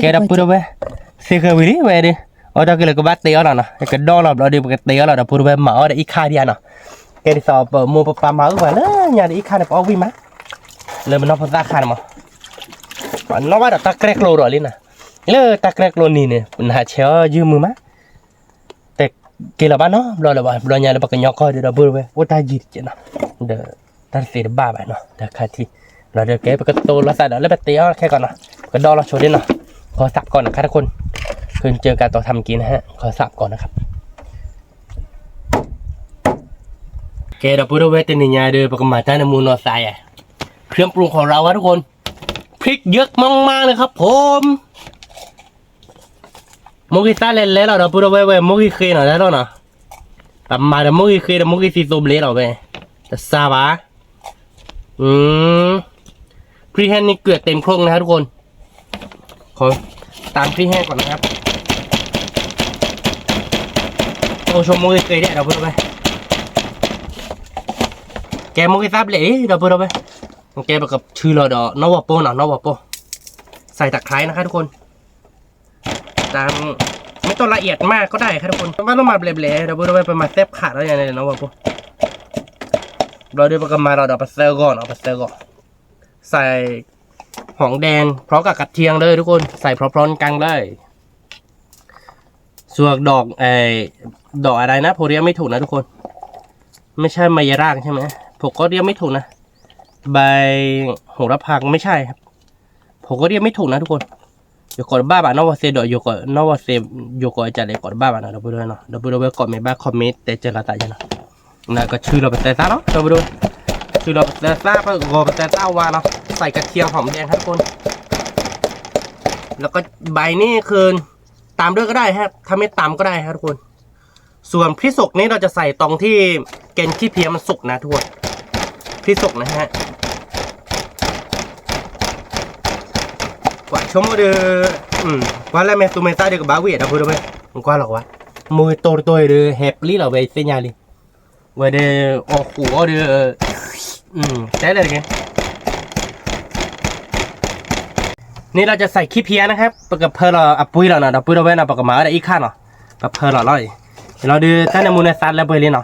ကဲ ဒီပုၢ်ဒီဝဲၢ် သ့ၣ်ဃၢၤဝံၤလံဝဲဒုး အီၣ်တၢ်က့ၤလၢကဘၣ်တ့အီၣ်လီၤနီၤ ကဒီၣ်လီၤဘျီဒုး ပကတ့အီၣ်လီၤ ဒီပုၢ်ဒီဝဲၢ် မၤအီၣ်ဒ်အံၤခါဒံးဧါနီၤ ကဲဒ်သိးပမိၢ်ပပၢ်မၤအုၣ်ပှၤလၢညါ ဒ်အံၤခါန့ၣ် ပအီၣ်ဝံၣ်မး လၢပနီၢ်ဖိသၣ်ခါန့ၣ်မး ပနီၣ်ဘၣ်ဒီးတၢ်ကြဲၢ်ကျိၤဒီးလံနီၤ လၢတၢ်ကြဲၢ်ကျိၤနံၤန့ၣ် နဟးဆဲးအီၣ်ယုၢ်မုာ်မး တဲက့ၤလီၤဘၣ်နီတဘျီလၢၤဘၣ် ဘျီညါလၢပကညီကီၢ်ဒုး ဒီပုၢ်ဒီဝဲၢ် အိၣ်တၢ်ယံၤတက့ၢ်နီၤ ဒီးတၢ်တသ့တဘၣ်ဘၣ်နီၤ ဒီးခါထံ လီၤဒီးကဲ ပကတိၤလိာ်သးဒီးလၢပတ့အီၣ်ခဲကီးနီၤ ကဒီၣ်လီၤဆိဒ်နီၤ ขอสับก่อนนะครับทุกคน คืนเจอกันตอนทำกินนะฮะ ขอสับก่อนนะครับ ကဲ ဒီပုၢ်ဒီဝဲၢ် တနံၤညါဒီး ပကမၤတၢ်နၢမူနီၢ်သးယဲ เครื่องปรุงของเราครับทุกคน พริกเยอะมากๆเลยครับผม မိၢ်ဂံၢ်သၣ်လဲၤလဲၤလီၤ ဒီပုၢ်ဒီဝဲၢ်ဝဲ မိၢ်ဂံၢ်ဃ့နီၤ လဲၤလီၤနီၤ ပမၤဒီးမိၢ်ဂံၢ်ဃ့ဒီးမိၢ်ဂံၢ်သံသိဘျ့လီၤဝဲ တစၢ်ဘၣ် อืม พริกแห้งนี่เกือบเต็มครกนะครับทุกคน ขอตำพริกแห้งก่อนนะครับ โอ้ ชมมุ้ยเกยเนี่ย ဒီပုၢ်ဒီဝဲၢ် ကဲ မိၢ်ဂံၢ်သၣ်ဘျ့ ဒီပုၢ်ဒီဝဲၢ် ကဲ ပကထုလီၤဒီး နီၢ်ဝီၤပိၢ်နီၤ နီၢ်ဝီၤပိၢ် ใส่ตะไคร้นะครับทุกคน ตาม ไม่ต้องละเอียดมากก็ได้ครับทุกคน ဘၣ်လီၤမၤဘျဲးဘျဲး ဒီပုၢ်ဒီဝဲၢ် ပမၤသ့ၣ်ဖးထီၣ်ယါန့ၣ် နီၢ်ဝီၤပိၢ် ဘျီဒီးပကမၤလီၤဒီးပသၢဂီၤနီၤ ပသၢဂီၤ ใส่หอมแดงพร้อมกับกระเทียมเลยทุกคน ใส่พร้อมๆกันเลย ส่วนดอกไอ้ดอกอะไรนะ ผมเรียกไม่ถูกนะทุกคน ไม่ใช่มายารากใช่ไหม ผมก็เรียกไม่ถูกนะ ใบโหระพาไม่ใช่ครับ ผมก็เรียกไม่ถูกนะทุกคน ယကိးတဘၣ်ဘၣ် နီၢ်ဝီၤသ့ဒီး ယကိး နီၢ်ဝီၤသ့ ယကိးအကြၢးလၢယကိးတဘၣ်ဘၣ်နီၤ ဒီပုၢ်ဒီဝဲၢ်နီၤ ဒီပုၢ်ဒီဝဲၢ်ကိးမ့ၢ်ဘၣ် comment တဲကၢၤလီၤသးယါနီၤ နကထုလီၤပသၢသၣ်လီၤ ဒီပုၢ်ဒီဝဲၢ် ထုလီၤပသၢသၣ် ပဂီၤပသၢသၣ်ဝါလီၤ ใส่กระเทียมหอมแดงครับทุกคน แล้วก็ใบนี่คือตามด้วยก็ได้ครับ ถ้าไม่ตามก็ได้ครับทุกคน ส่วนพริกสดนี่เราจะใส่ตรงที่แกนขี้เพี้ยมันสุกนะทุกคน พริกสดนะฮะ ကွၢ်ဆိကမိၣ်ဒီး ကွၢ်လၢမဲာ်သူမဲာ်သၣ်ဒီးကဘၣ်ဝံၣ်ဒီပုၢ်ဒီဝဲၢ် ကွၢ်လီၤကွၢ် မိၢ်တိၢ်တိၢ်ဒီး ဟဲပျံၤလီၤဝဲသ့ၣ်ညါလံ ဝဲဒီး အီၣ်ဃူအီၣ်ဒီး တဲလဲၣ်တက့ၢ် นี่เราจะใส่ขี้เพี้ยนะครับ ပကဖၢလီၤအပှ့ၤလီၤနီၤ ဒီပုၢ်ဒီဝဲၢ်နီၤ ပကမၤဝဲဒၣ်အံၤခါနီၤ ပဖၢလီၤလီၤ ဒီးတၢ်နၢမူနီၢ်သးလၢပှဲၤလံနီၤ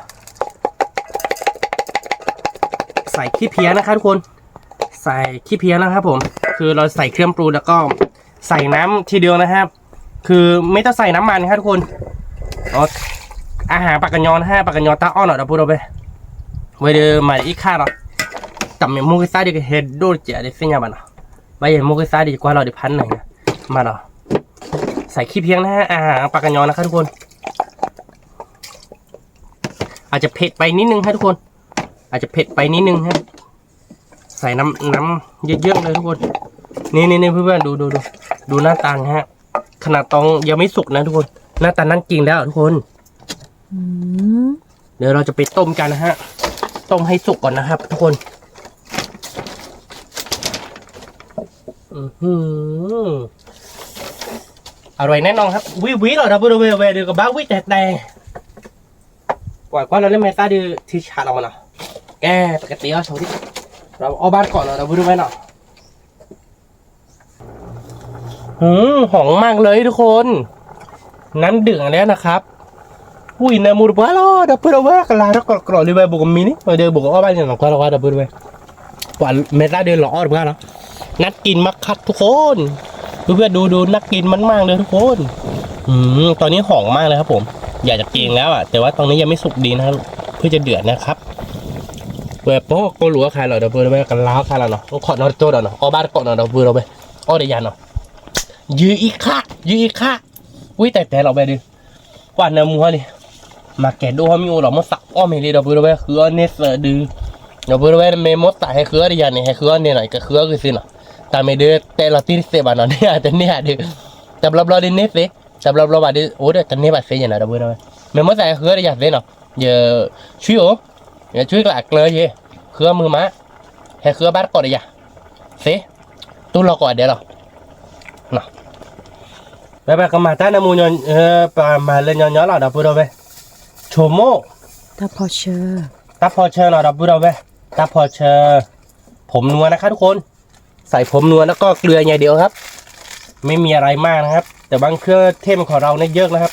ใส่ขี้เพี้ยนะครับทุกคน ใส่ขี้เพี้ยนะครับผม คือเราใส่เครื่องปรุงแล้วก็ใส่น้ำทีเดียวนะครับ คือไม่ต้องใส่น้ำมันนะครับทุกคน อ๋อ อาหารปากกะยอนะฮะ ပှၤကညီတၢ်အီၣ်နီၤ ဒီပုၢ်ဒီဝဲၢ် ဝဲဒီးမၤအံၤခါနီၤ တမ့ၢ်မိၢ်ဂံၢ်သၣ်ဒီးကဟဲဒိၣ်တကဲးဒ်သ့ၣ်ညါဘၣ်နီၤ ဘၣ်ယဲၢ်မိၢ်ဂံၢ်သၣ်ဒီးယကွၢ်လီၤဒီးဖးန့ၣ် မၤဒီး ใส่ขี้เพี้ยนะฮะ อาหารปากกะยอนะครับทุกคน อาจจะเผ็ดไปนิดนึงครับทุกคน อาจจะเผ็ดไปนิดนึงครับ ใส่น้ำน้ำเยอะๆเลยทุกคน นี่นี่นี่เพื่อนๆดูดูดูดูหน้าตานะฮะ ขนาดตองยังไม่สุกนะทุกคน หน้าตาน่ากินแล้วทุกคน อืม เดี๋ยวเราจะไปต้มกันนะฮะ ต้มให้สุกก่อนนะครับทุกคน อือหือ อร่อยแน่นอนครับ ဝံၣ်ဝံၣ်လီၤ ဒီပုၢ်ဒီဝဲၢ် ဝဲဒီးကဘၣ်ဝံၣ်တဲတဲ ကွၢ်ကွၢ်လီၤလၢမဲာ်သၣ်ဒီး ထံဆးလီၤမးနီၤ ကဲ ပကတ့အီၣ်ဆိဒံး เราออกบ้านก่อนเนาะ ဒီပုၢ်ဒီဝဲၢ်เนาะ อืม หอมมากเลยทุกคน น้ำเดือดแล้วนะครับ ဝံၣ်နၢမူတပှၢ်လီၤ ဒီပုၢ်ဒီဝဲၢ် ကလၤထီၣ်ကြိးကြိးလံဝဲ ဘူးကမံၤန့ၣ် ဝဲဒီးဘူးကအီၣ်ဘၣ်န့ၣ် ကွၢ်လီၤဝဲ ဒီပုၢ်ဒီဝဲၢ် ကွၢ်မဲာ်သၣ်ဒီးလီၤအီၣ်တပှၢ်လီၤ น่ากินมากครับทุกคน เพื่อนๆดูดู น่ากินมากๆเลยทุกคน อืม ตอนนี้หอมมากเลยครับผม อยากจะกินแล้วอ่ะ แต่ว่าตอนนี้ยังไม่สุกดีนะครับ เพิ่งจะเดือดนะครับ ဝဲပှၤကိၣ်လူၤအခါ လီၤဒီပုၢ်ဒီဝဲၢ် ကလၤအခါလီၤနီၤ အိၣ်ခိးနီတကၠိဒီးနီၤ အီၣ်ဘၣ်တကိးနီၤ ဒီပုၢ်ဒီဝဲၢ် အီၣ်ဒီးယၤနီၤ ယုၢ်အံၤခါ ယုၢ်အံၤခါ ဝံၣ်တဲတဲလီၤဝဲဒီး ကွၢ်နၢမူဟီလံ မၤကဲၤဒိၣ်ဟီမ့ၢ်အိၣ်လီၤ မိၢ်သးအီၣ်မ့ၢ်လံ ဒီပုၢ်ဒီဝဲၢ် ဃုအီၣ်န့ၢ်သၢဒု ဒီပုၢ်ဒီဝဲၢ် မ့ၢ်မိၢ်သးဟဲဃုအီၣ်ဒီးယၤန့ၣ် ဟဲဃုအီၣ်န့ၢ်နီၤ ကဃုအီၣ်ဂ့ၤသ့နီၤ တၢ်မ့ၢ်ဒုးတဲလီၤတံၢ်တသ့ဘၣ်နီၤ န့ၢ်အတန့ၢ်အဒုး တဘျီဘျီဒုးန့ၢ်သ့ တဘျီဘျီဘၣ်ဒုး အိၣ်ဒီးတန့ၢ်ဘၣ်သ့ယဲနီၤ ဒီပုၢ်ဒီဝဲၢ် မ့ၢ်မိၢ်သးဟဲဃုအီၣ်ဒီးယၤသ့နီၤ ယဆွံအိၣ် ယဆွံကျးအကျၢယဲ ဃုအီၣ်မုာ်မး ဟဲဃုအီၣ်ဘၣ်တကိးဒီးယၤ, သ့, တူၢ်လိာ်ကိးဂၤဒဲးလီၤ. ပကမၤတၢ်နၢမူ, ပမၤလၢညီညီလီၤ ဒီပုၢ်ဒီဝဲၢ်, ဆိကမိၣ်, တၢ်ဖီဆၢ, တၢ်ဖီဆၢလီၤ ဒီပုၢ်ဒီဝဲၢ်, တၢ်ဖီဆၢ, ผงนัวนะคะทุกคน ใส่ผงนัวแล้วก็เกลืออย่างเดียวครับ ไม่มีอะไรมากนะครับ แต่บางเครื่องเทศของเราเนี่ยเยอะนะครับ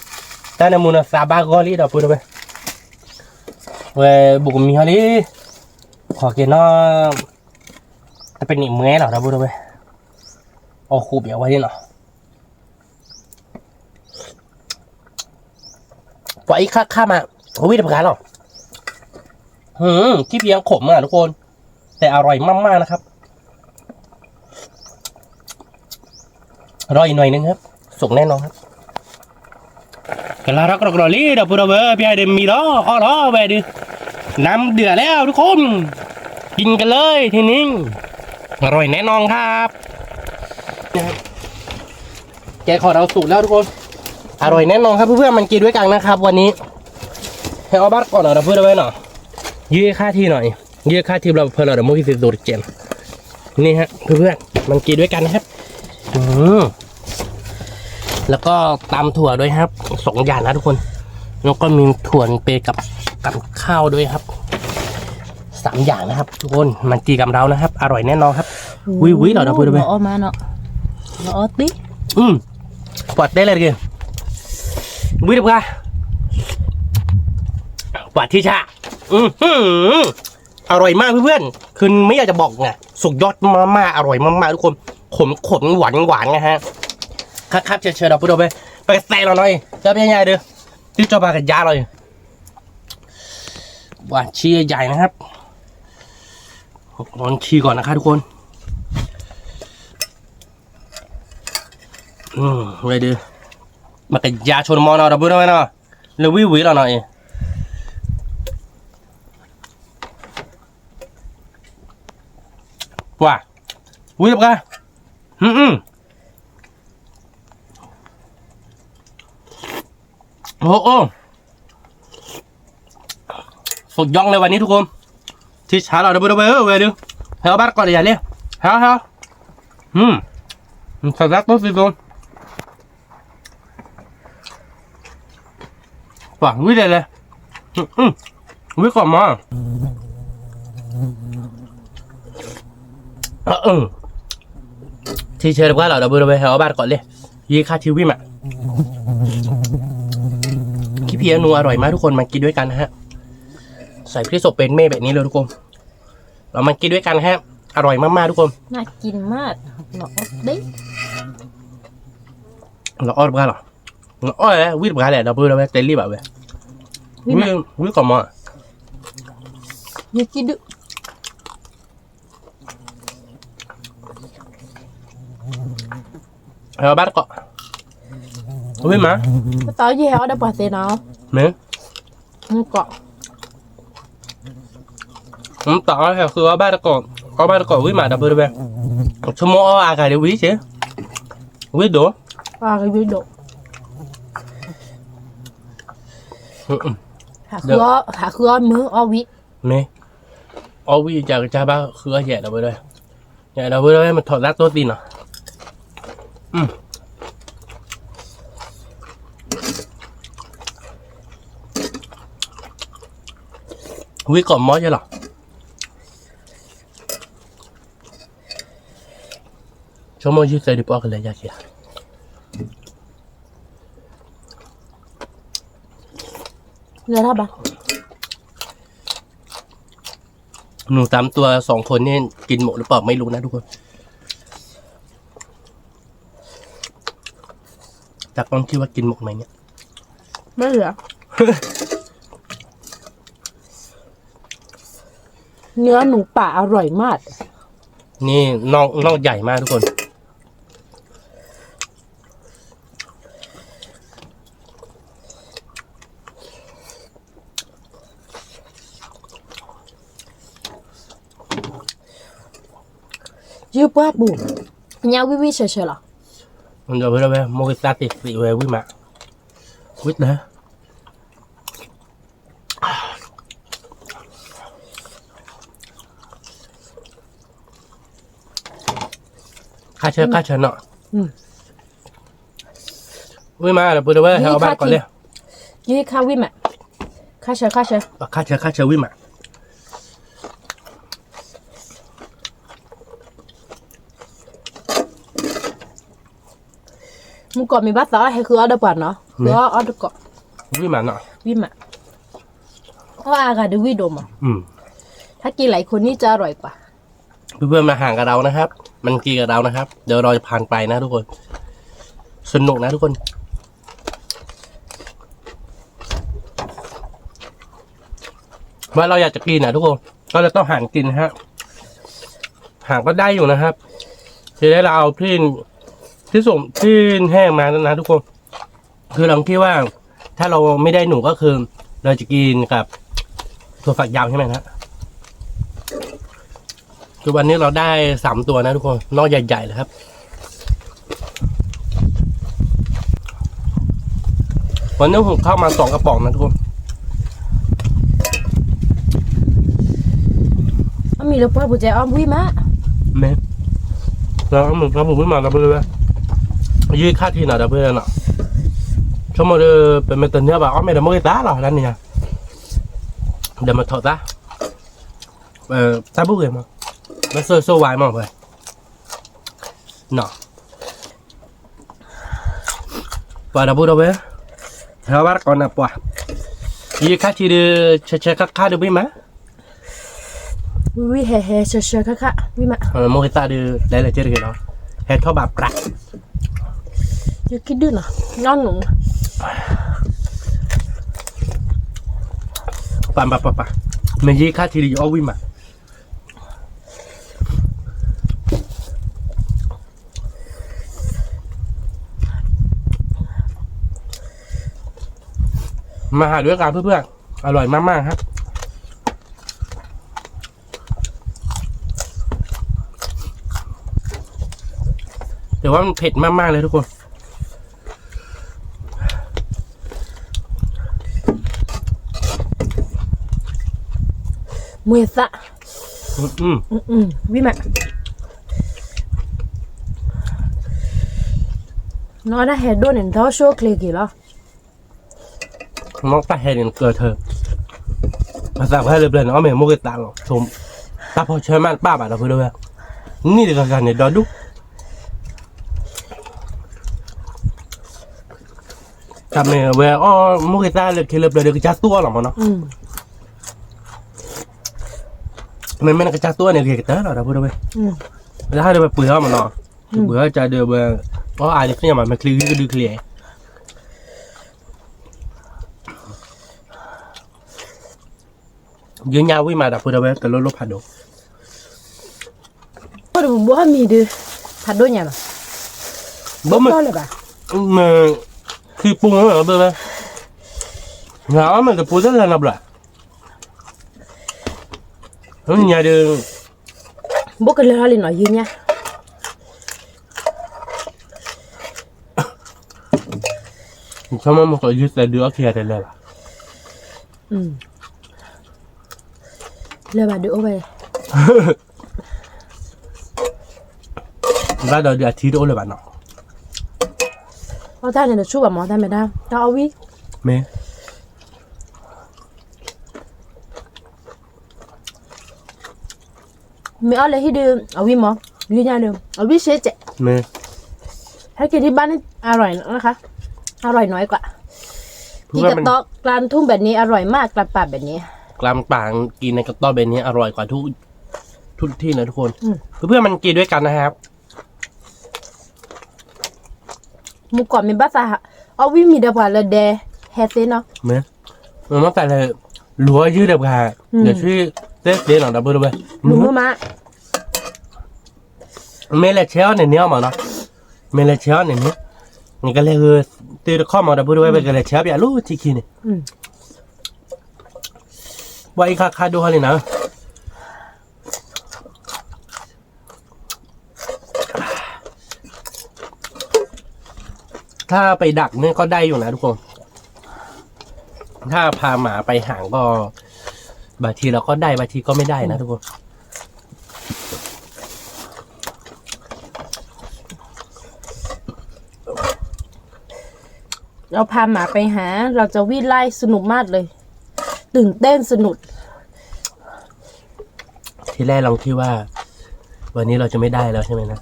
တၢ်နၢမူန့ၣ် သးဘၣ်ဂီၢ်လံ ဒီပုၢ်ဒီဝဲၢ်, ဝဲဘူးကမံၤဟီလံ, ခီက့ၤနီၤ, တပနံးမွဲလီၤ ဒီပုၢ်ဒီဝဲၢ်, အီၣ်ဃူဘၣ်ဝဲန့ၣ်လီၤ. ပှၤအံၤခါခါမး, ဝံတပှၤလီၤ. อืม ขี้เพี้ยขมอ่ะทุกคน แต่อร่อยมากๆนะครับ รออีกหน่อยนึงครับ สุกแน่นอนครับ ကလၤထီၣ်ကရီကရီလံ ဒီပုၢ်ဒီဝဲၢ်, ပျဲဒုးမံလီၤ အီၣ်လီၤဝဲဒုး, น้ำเดือดแล้วทุกคน กินกันเลยทีนี้ อร่อยแน่นอนครับ แกงของเราสุกแล้วทุกคน อร่อยแน่นอนครับเพื่อนๆ มันกินด้วยกันนะครับวันนี้ ဟဲအီၣ်ဘၣ်တကိးနီၤ ဒီပုၢ်ဒီဝဲၢ်နီၤ, ယုၢ်ခါထံနီၤ, ယုၢ်ခါထံဘျီဖၢလီၤဒီး မိၢ်ကသ့သိတကဲးနီၤ, นี่ฮะเพื่อนๆ มันกินด้วยกันนะครับ อืม แล้วก็ตำถั่วด้วยครับ สองอย่างนะทุกคน แล้วก็มีถั่วไปกับ กับข้าวด้วยครับ สามอย่างนะครับทุกคน มันกินกับเรานะครับ อร่อยแน่นอนครับ ဝံဝံလီၤ ဒီပုၢ်ဒီဝဲၢ်, လီၤအီၣ်မးနီၤ, လီၤအီၣ်တ့ၢ်, อืม ပှၤတဲလဲၣ်တဂ့ၤ, ဝံတပှၤ, ပှၤထံဆး, อืม อร่อยมากเพื่อนๆ คือไม่อยากจะบอกไง สุดยอดมากๆ อร่อยมากๆทุกคน ขมๆ หวานๆ นะฮะ ครับๆ เชิญๆ ဒီပုၢ်ဒီဝဲၢ်, ပကသဲးလီၤနီၤ, ကပျဲညါဒုး, တုၤကၠီၤပၤကယါလီၤ, ဝါ ชิ้นใหญ่นะครับ ลองชิมก่อนนะครับทุกคน อืม ဝဲဒုး, ပကယါဆိနီၤမးနီၤ ဒီပုၢ်ဒီဝဲၢ်နီၤ, လၢဝံဝံလီၤနီၤအံၤ, ပှၤ, ဝံတပှၤ, อืม โอ้โอ้ สุดยอดเลยวันนี้ทุกคน ထံဆါလီၤ ဒီပုၢ်ဒီဝဲၢ်ဧၢ ဝဲဒုး, ဟဲအီၣ်ဘၣ်တကိးဒီးယၤလံ, ဟဲဟဲ, อืม ထီၣ်သးတိၢ်သံသိ, ပှၤဝံလဲၤလဲၤ, ဝံကိးမး ထံဆၢတပှၢ်လီၤ ဒီပုၢ်ဒီဝဲၢ် ဟဲအီၣ်ဘၣ်တကိးလံ, ယံခါထံဝံမး, ขี้เพี้ยนัวอร่อยมากทุกคน มากินด้วยกันนะฮะ ใส่พริกสดเป็นเม็ดแบบนี้เลยทุกคน เรามากินด้วยกันฮะ อร่อยมากๆทุกคน น่ากินมาก လီၤအီၣ်တပှၢ်လီၤ, လီၤအီၣ်ဝံတပှၢ်လဲၣ် ဒီပုၢ်ဒီဝဲၢ် တဲလံဘၣ်ဝဲ, ဝံကိးမး, ယကံဒုး ဟဲအီၣ်ဘၣ်တကိး, ဝံမး, ပသးယဟဲအီၣ်ဒီးပှၤသ့နီၤ, မ့ၢ်, မ့ၢ်ကိး, မ့ၢ်တၢ်အီၣ်ဟဲဃုအီၣ်ဘၣ်တကိး, အီၣ်ဘၣ်တကိးဝံမး ဒီပုၢ်ဒီဝဲၢ်, ဆိကမိၣ်အီၣ်အါဂၤလၢဝံက့, ဝံဒိၣ်, ဝံဒိၣ်, ဟးဃုအီၣ်မ့ၢ်အီၣ်ဝံ, မ့ၢ်, အီၣ်ဝံယကကစၢ်ဘၣ်ဃုအီၣ်ယဲၢ် ဒီပုၢ်ဒီဝဲၢ်, ယဲၢ် ဒီပုၢ်ဒီဝဲၢ် မ့ၢ်ထီၣ်သးတိၢ်သံနီၤ, ဝံကိးမးယဲၢ်လီၤ, ဆိကမိၣ်ယုၢ်သၢဒုးပအီၣ်ကလဲၤယၤက့ၤဧါ, လဲၤတၢ်ဘၣ် หนูสามตัวสองคนนี่กินหมดหรือเปล่าไม่รู้นะทุกคน ตากล้องคิดว่ากินหมดไหมเนี่ย ไม่เหลือ เนื้อหมูป่าอร่อยมาก นี่น่องน่องใหญ่มากทุกคน ယုၢ်ပှၢ်ပူၤ ညါဝံၣ်ဝံၣ်ဆၢဆၢလီၤ ဒီးဝဲဒၣ်ဝဲ မိၢ်ကသးသ့ၣ်သ့ၣ်ဝဲဝံၣ်မး ဝံၣ်တၢ် အၢ အၢ အၢ အၢ အၢ အၢ အၢ အၢ အၢ အၢ အၢ ခါဆၢ ခါဆၢနီၤ, ဝံၣ်မး ဒီပုၢ်ဒီဝဲၢ် ဟဲအီၣ်ဘၣ်တကိးလဲၣ်, ယခါဝံၣ်မး, ခါဆၢ ခါဆၢ, ခါဆၢ ခါဆၢဝံၣ်မး. မုၢ်ကီၢ်မ့ၢ်ဘၣ်သးအီၣ် ဟဲဃုအီၣ်ဒီးပှၤနီၤ, ဃုအီၣ်အီၣ်တကိး, ဝံၣ်မးနီၤ, ဝံၣ်မး, အီၣ်အါဂၤဒီးဝံၣ်ဒိၣ်မး, ถ้ากินหลายคนนี่จะอร่อยกว่า เพื่อนๆมาหากับเรานะครับ มากินกับเรานะครับ เดี๋ยวเราจะพาไปนะทุกคน สนุกนะทุกคน ว่าเราอยากจะกินนะทุกคน ก็เลยต้องหากินนะฮะ หาก็ได้อยู่นะครับ ทีแรกเราเอาที่ ที่ส่ง ที่แห้งมาแล้วนะทุกคน คือเราคิดว่า ถ้าเราไม่ได้หนูก็คือ เราจะกินกับถั่วฝักยาวใช่ไหมฮะ คือวันนี้เราได้สามตัวนะทุกคน นอกใหญ่ๆเลยครับ วันนี้ผมเข้ามาสองกระป๋องนะทุกคน အမံၤလၢပှၢ်ပူၤကဲအီၣ်ဝံၣ်မး, မ့ၢ်, ဒီးအမံၤပှၢ်ပူၤဝံၣ်မး ဒီပုၢ်ဒီဝဲၢ်, ယံာ်ခါထံနီၤ ဒီပုၢ်ဒီဝဲၢ်နီၤ, ဆိကမိၣ်ဒီး ပမ့ၢ်တန့ၢ်ဘၣ် အီၣ်မ့ၢ်ဒီးမိၢ်ဂ့ၤသးလီၤ တၢ်န့ၣ်ညါ, ဒီးမထီၣ်သး, တၢ်ဘူၣ်ဂ့ၤမး, လၢစိစိဝါမးဝဲ, နီၤ ပှၤဒီပုၢ်ဒီဝဲၢ်, ဟဲဘၣ်တကိးနၤပှၤ, ယံာ်ခါထံဒီး ဆၢဆၢခါခါဒီးဝံၣ်မး, ဝံၣ်ဟဲဟဲဆၢဆၢခါခါ ဝံၣ်မး, မိၢ်ဂ့ၤသးဒီး လဲၤလဲၤကဲတဂ့ၤလီၤ, ဟဲထီၣ်ဘၣ်ပြး, ယခံဒုနီၤ, နီၢ်နူၤ, ပၢ်ပၢ်ပၢ်ပၢ်, မ့ၢ်ယံာ်ခါထံဒီးယအီၣ်ဝံၣ်မး มาหาด้วยกันเพื่อนๆ อร่อยมากๆ ครับ แต่ว่ามันเผ็ดมากๆ เลยทุกคน မွေသး, ဝံၣ်မး, နီၢ်တၢ်ဟဲဒိၣ်န့ၣ် နထီၣ်ဆိချ့က့ၤလီၤ, နီၢ်တၢ်ဟဲန့ၣ် နကၢၢ်ထၢ, အသးပှဲၤလၢပျၢၤန့ၣ် အီၣ်မ့ၢ်မိၢ်ဂ့ၤသးလီၤ, တၢ်ဖီၣ်ဆၢမးတပၣ်ဘၣ်ဒီပုၢ်ဒီဝဲၢ်, နံၣ်တဂၤဂၤန့ၣ်ဒီဒူၣ် တၢ်မ့ၢ်ဝဲအီၣ်မိၢ်ဂ့ၤသးလၢခ့လၢပျၢၤဒီးကစၢ်သူအီၤလီၤမးနီၤ, မ့မ့ၢ်နကစၢ်သူအီၤန့ၣ် ဂ့ၤကတၢၢ်လီၤ ဒီပုၢ်ဒီဝဲၢ်, လၢဟဲဒီးပှ့ၤအီၤမးနီၤ, ပှ့ၤအီၤကဒီးဝဲ, အီၣ်အါဒ်သ့ၣ်ညါမး မ့ၢ်ချံဂံၢ်ကဒုချံ ယညါဝံၣ်မးဒီပုၢ်ဒီဝဲၢ် တလိၣ်လိၣ်ဖးဒိၣ်, ဘိမံၤဒုး, ဖးဒိၣ်ညါလီၤ, ဘိမံၤ, မ့ၢ်, ခံပူၤလီၤဘၣ်, နအီၣ်မ့ၢ်တပူၤတလၢနီတဘျီ, ညါဒုး, ဘိကလၢာ်ထီၣ်လံနီၤ ယညါ ဆိကမိၣ်မ့ၢ်ကယုၢ်သးဒုးအီၣ်ခံဂၤတလဲၤဘၣ်, လဲၤဘၣ်ဒုးအိၣ်ဝဲ, ဘၣ်ဒီးဒုးအထံတအိၣ်လၢၤဘၣ်နီၤ, အီၣ်တၢ်န့ၣ်တဆူၣ်ဘၣ်မး တၢ်မ့ၢ်တၢ် တၢ်အီၣ်ဝံၣ်, မ့ၢ် မ့ၢ်အီၣ်လၢဟံၣ်ဒုး အဝံၣ်မး, ယညါဒုး အဝံၣ်ဆ့ကဲး, ဟဲက့ၤထံၣ်ဘၣ်န့ၣ် အရိၢ်, အရိၢ်နီၢ်ကွၢ်, ကံကတီ กลางทุ่งแบบนี้อร่อยมาก กลางป่าแบบนี้ กลางป่า กินในกระต๊อบแบบนี้อร่อยกว่าทุก ทุกที่นะทุกคน เพื่อนๆ มันกินด้วยกันนะครับ မုၢ်ကီၢ်မ့ၢ်ဘၣ်သး အီၣ်ဝံၣ်မံၤဒီးပှၤလၢဒဲဟဲသ့နီၤ, မ့ၢ်, မ့ၢ်ဘၣ်သးလၢ လူၤအီၣ်ယုၢ်ဒီးပှၤ ယဆံသ့သ့နီၤ ဒီပုၢ်ဒီဝဲၢ်, လူၤမး, မ့ၢ်လဲၤဆဲးအီၣ်န့ၣ်န့ၢ်အီၣ်မးနီၤ, မ့ၢ်လဲၤဆဲးအီၣ်န့ၣ်န့ၢ်, နကလဲၤဂုာ်သ့တခီမး ဒီပုၢ်ဒီဝဲၢ် ပကလဲၤဆဲးအီၣ်ပျးလိထံခံန့ၣ်, ဘၣ်အံၤခါခါဒိၣ်ဟီလံနီၤ ถ้าไปดักเนี่ยก็ได้อยู่นะทุกคน ถ้าพาหมาไปหาก็ บางทีเราก็ได้ บางทีก็ไม่ได้นะทุกคน อืม เราพาหมาไปหา เราจะวิ่งไล่สนุกมากเลย ตื่นเต้นสนุก ทีแรกลองคิดว่า วันนี้เราจะไม่ได้แล้วใช่ไหมนะ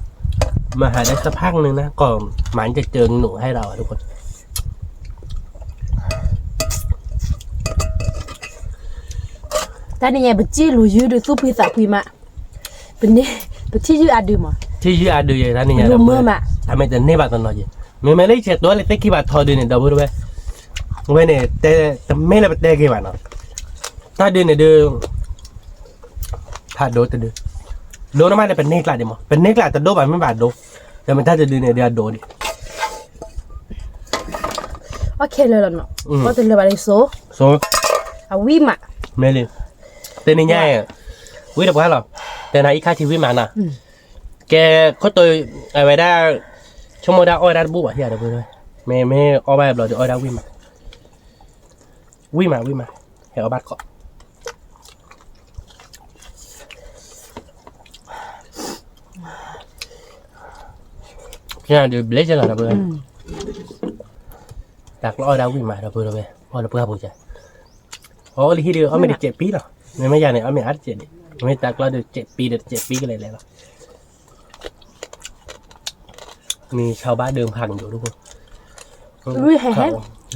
มาหาได้สักพักหนึ่งนะ ก่อนหมาจะเจอหนูให้เราอะทุกคน တၢ်န့ၣ်ညါ ပစံၣ်လူၤယုၢ်ဒုးသူၣ်ဖှံသးဖှံမး, ပန့ၢ် ပထံၣ်ယုၢ်အဒုးမး, ထံၣ်ယုၢ်အဒုးယဲ တၢ်န့ၣ်ညါ ပလူၤမၢမး, အမ့ၢ်တန့ၢ်ဘၣ်တနီၤယဲ, မ့မ့ၢ်လၢယဆဲးကျိးလၢသ့ၣ်ခံဘၣ် ထီဒုးန့ၣ် ဒီပုၢ်ဒီဝဲၢ်, ဝဲန့ၣ် တမ့ၢ်လၢပတဲက့ၤဘၣ်နီၤ, တၢ်ဒုးန့ၣ်ဒုး ဖးဒိၣ်တဒုး, ဒိၣ်န့ၣ်မးန့ၣ် ပန့ၢ်ကျးဒံးမး, ပန့ၢ်ကျးတဒိၣ်ဘၣ်မ့ၢ်ဘၣ်ဒိၣ်, ဒီးမ့ၢ်တၢ်တဒုးန့ၣ်ဒုးအဒိၣ်ဒံး, အခဲလၢာ်လီၤနီၤ, အီၣ်တလၢာ်ဘၣ်လံစိ, စိ, အဝံၣ်မး, မ့ၢ်လံ, တနံၤညါ, ဝံၣ်တပှၢ်လီၤ, တဲနၤအံၤခါထံဝံၣ်မးနီၤ, ကဲ, ခိၣ်တိ, အဝဲဒၣ်, ဆိကမိၣ်ဒၣ်အီၣ်ဝဲဒၣ်တဘူၣ်ဘၣ် ဟံၣ်ဒီပုၢ်ဒီဝဲၢ်, မ့မ့ၢ်အီၣ်ဘၣ်ဘျီဒီးအီၣ်ဝဲဒၣ်ဝံၣ်မး, ဝံၣ်မး ဝံၣ်မး, ဟဲအီၣ်ဘၣ်တကိး ဒုးဘျ့ကလီၤဒီပုၢ်ဝဲၢ်, တၢ်ကျီအီၣ်ဒၣ်ဝံၣ်မးဒီပုၢ်ဒီဝဲၢ်, အီၣ်လၢပှၢ်ပူၤကဲ, အီၣ်လၢဟံၣ်ဒီး အီၣ်မ့ၢ်တစဲးပံလီၤ, မ့မ့ၢ်ယၤန့ၣ် အီၣ်မ့ၢ်အါတစဲးဒံး, မ့ၢ်တၢ်ကျီဒီးစဲးပံဒီးတစဲးပံကလဲာ်လဲာ်လီၤ มีชาวบ้านเดินผ่านอยู่ทุกคน, เขา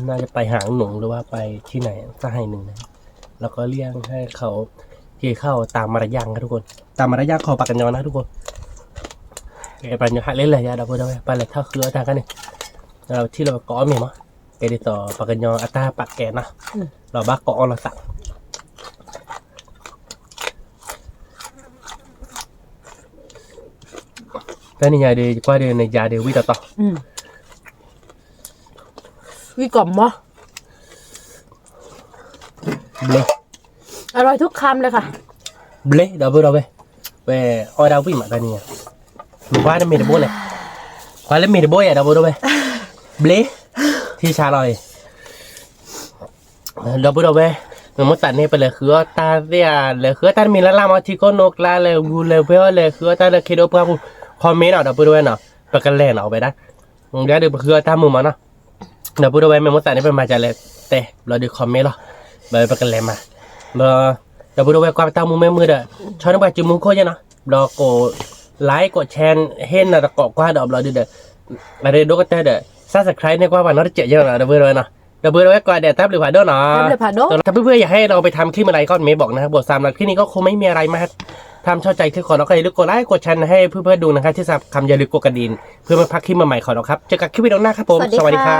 น่าจะไปหาหนูหรือว่าไปที่ไหนสักแห่งหนึ่งนะ, เราก็เลี่ยงให้เขากินข้าวตามมารยาทครับทุกคน, ตามมารยาทของปากกะยอนะทุกคน, ပှၤကညီဟးလၢလဲၤယါဒီပုၢ်ဒီဝဲၢ်, ပှၤလဲၤထီၣ်ဃုအီၣ်တၢ်ခါန့ၣ်, ထံၣ်လၢပကိးအီၣ်မ့ၤမး, ကဲဒ်သိးပှၤကညီအတၢ်ပာ်ကဲနီၤ, လီၤဘၣ်ကိးအီၣ်လီၤသး တၢ်နံၤညါဒီး ယကွၢ်ဒီးနယၤဒီးဝံၣ်တီတီ, ဝံၣ်ကီးမီ, ဘျ့, อร่อยทุกคำเลยค่ะ, ဘျ့ ဒီပုၢ်ဒီဝဲၢ်, ဝဲအီၣ်ဒၣ်ဝံၣ်မးတၢ်နံၤညါ, ကွၢ်လၢမ့ၤတဘိလဲၣ်, ကွၢ်လၢမ့ၤတဘိယဲဒီပုၢ်ဒီဝဲၢ်, ဘျ့, ထံဆါလီၤအံၤ ဒီပုၢ်ဒီဝဲၢ်, မ့ၢ်မိၣ်သးန့ၣ် ပလဲၤဃုအီၣ်တၢ်သ့ၣ်ဧါ, လဲၤဃုအီၣ်တၢ်တမံၤလၢ်လၢ်မး ထံခိၣ်နိကျါ လဲၤဂူၤလဲၤဝဲအီၣ် လဲၤဃုအီၣ်တၢ်လၢခ့ဒိၣ်ပှၢ်ပူၤ, comment နီၤ ဒီပုၢ်ဒီဝဲၢ်နီၤ, ပကလဲၤနီၤ ဝဲဒၣ်, ဒီးပဃုအီၣ်တၢ်မုာ်မးနီၤ, ဒီပုၢ်ဒီဝဲၢ် မ့ၢ်မိၣ်သးန့ၣ် ပမၤဒ်လဲၣ်တဲ ဘျီဒီး comment လီၤ, ဘျီပကလဲၤမၤ, ဒီး ဒီပုၢ်ဒီဝဲၢ် ကွၢ်ပတၢ်မူမ့ၢ်မုာ်ဒီး ဆီန့ၢ်ပှၤစုမူခိၣ်ယဲနီၤ, ဘျီကိး like ကိး share ဟ့ၣ်နၤတကိးကွၢ်ဒီး ဘျီဒုးဒီး အရ့ဒိၣ်ကတၢၢ်ဒီး subscribe န့ၢ်ကွၢ်ပှၤနီတစဲးယဲနီၤ ဒီပုၢ်ဒီဝဲၢ်နီၤ, ဒီပုၢ်ဒီဝဲၢ် ကွၢ်ဒဲးတၢ်ဘျုးဖးဒိၣ်နီၤ, တၢ်ဘျုးဖးဒိၣ်, ถ้าเพื่อนๆอยากให้เราไปทำคลิปอะไรก็ เมนบอกนะครับผม สำหรับคลิปนี้ก็คงไม่มีอะไรมาก ถ้าชอบใจคลิปของเราก็อย่าลืมกดไลค์กดแชร์ให้เพื่อนๆดูนะครับ ที่สำคัญอย่าลืมกดกระดิ่งเพื่อไม่พลาดคลิปใหม่ๆของเราครับ เจอกันคลิปวิดีโอหน้าครับผม สวัสดีค่ะ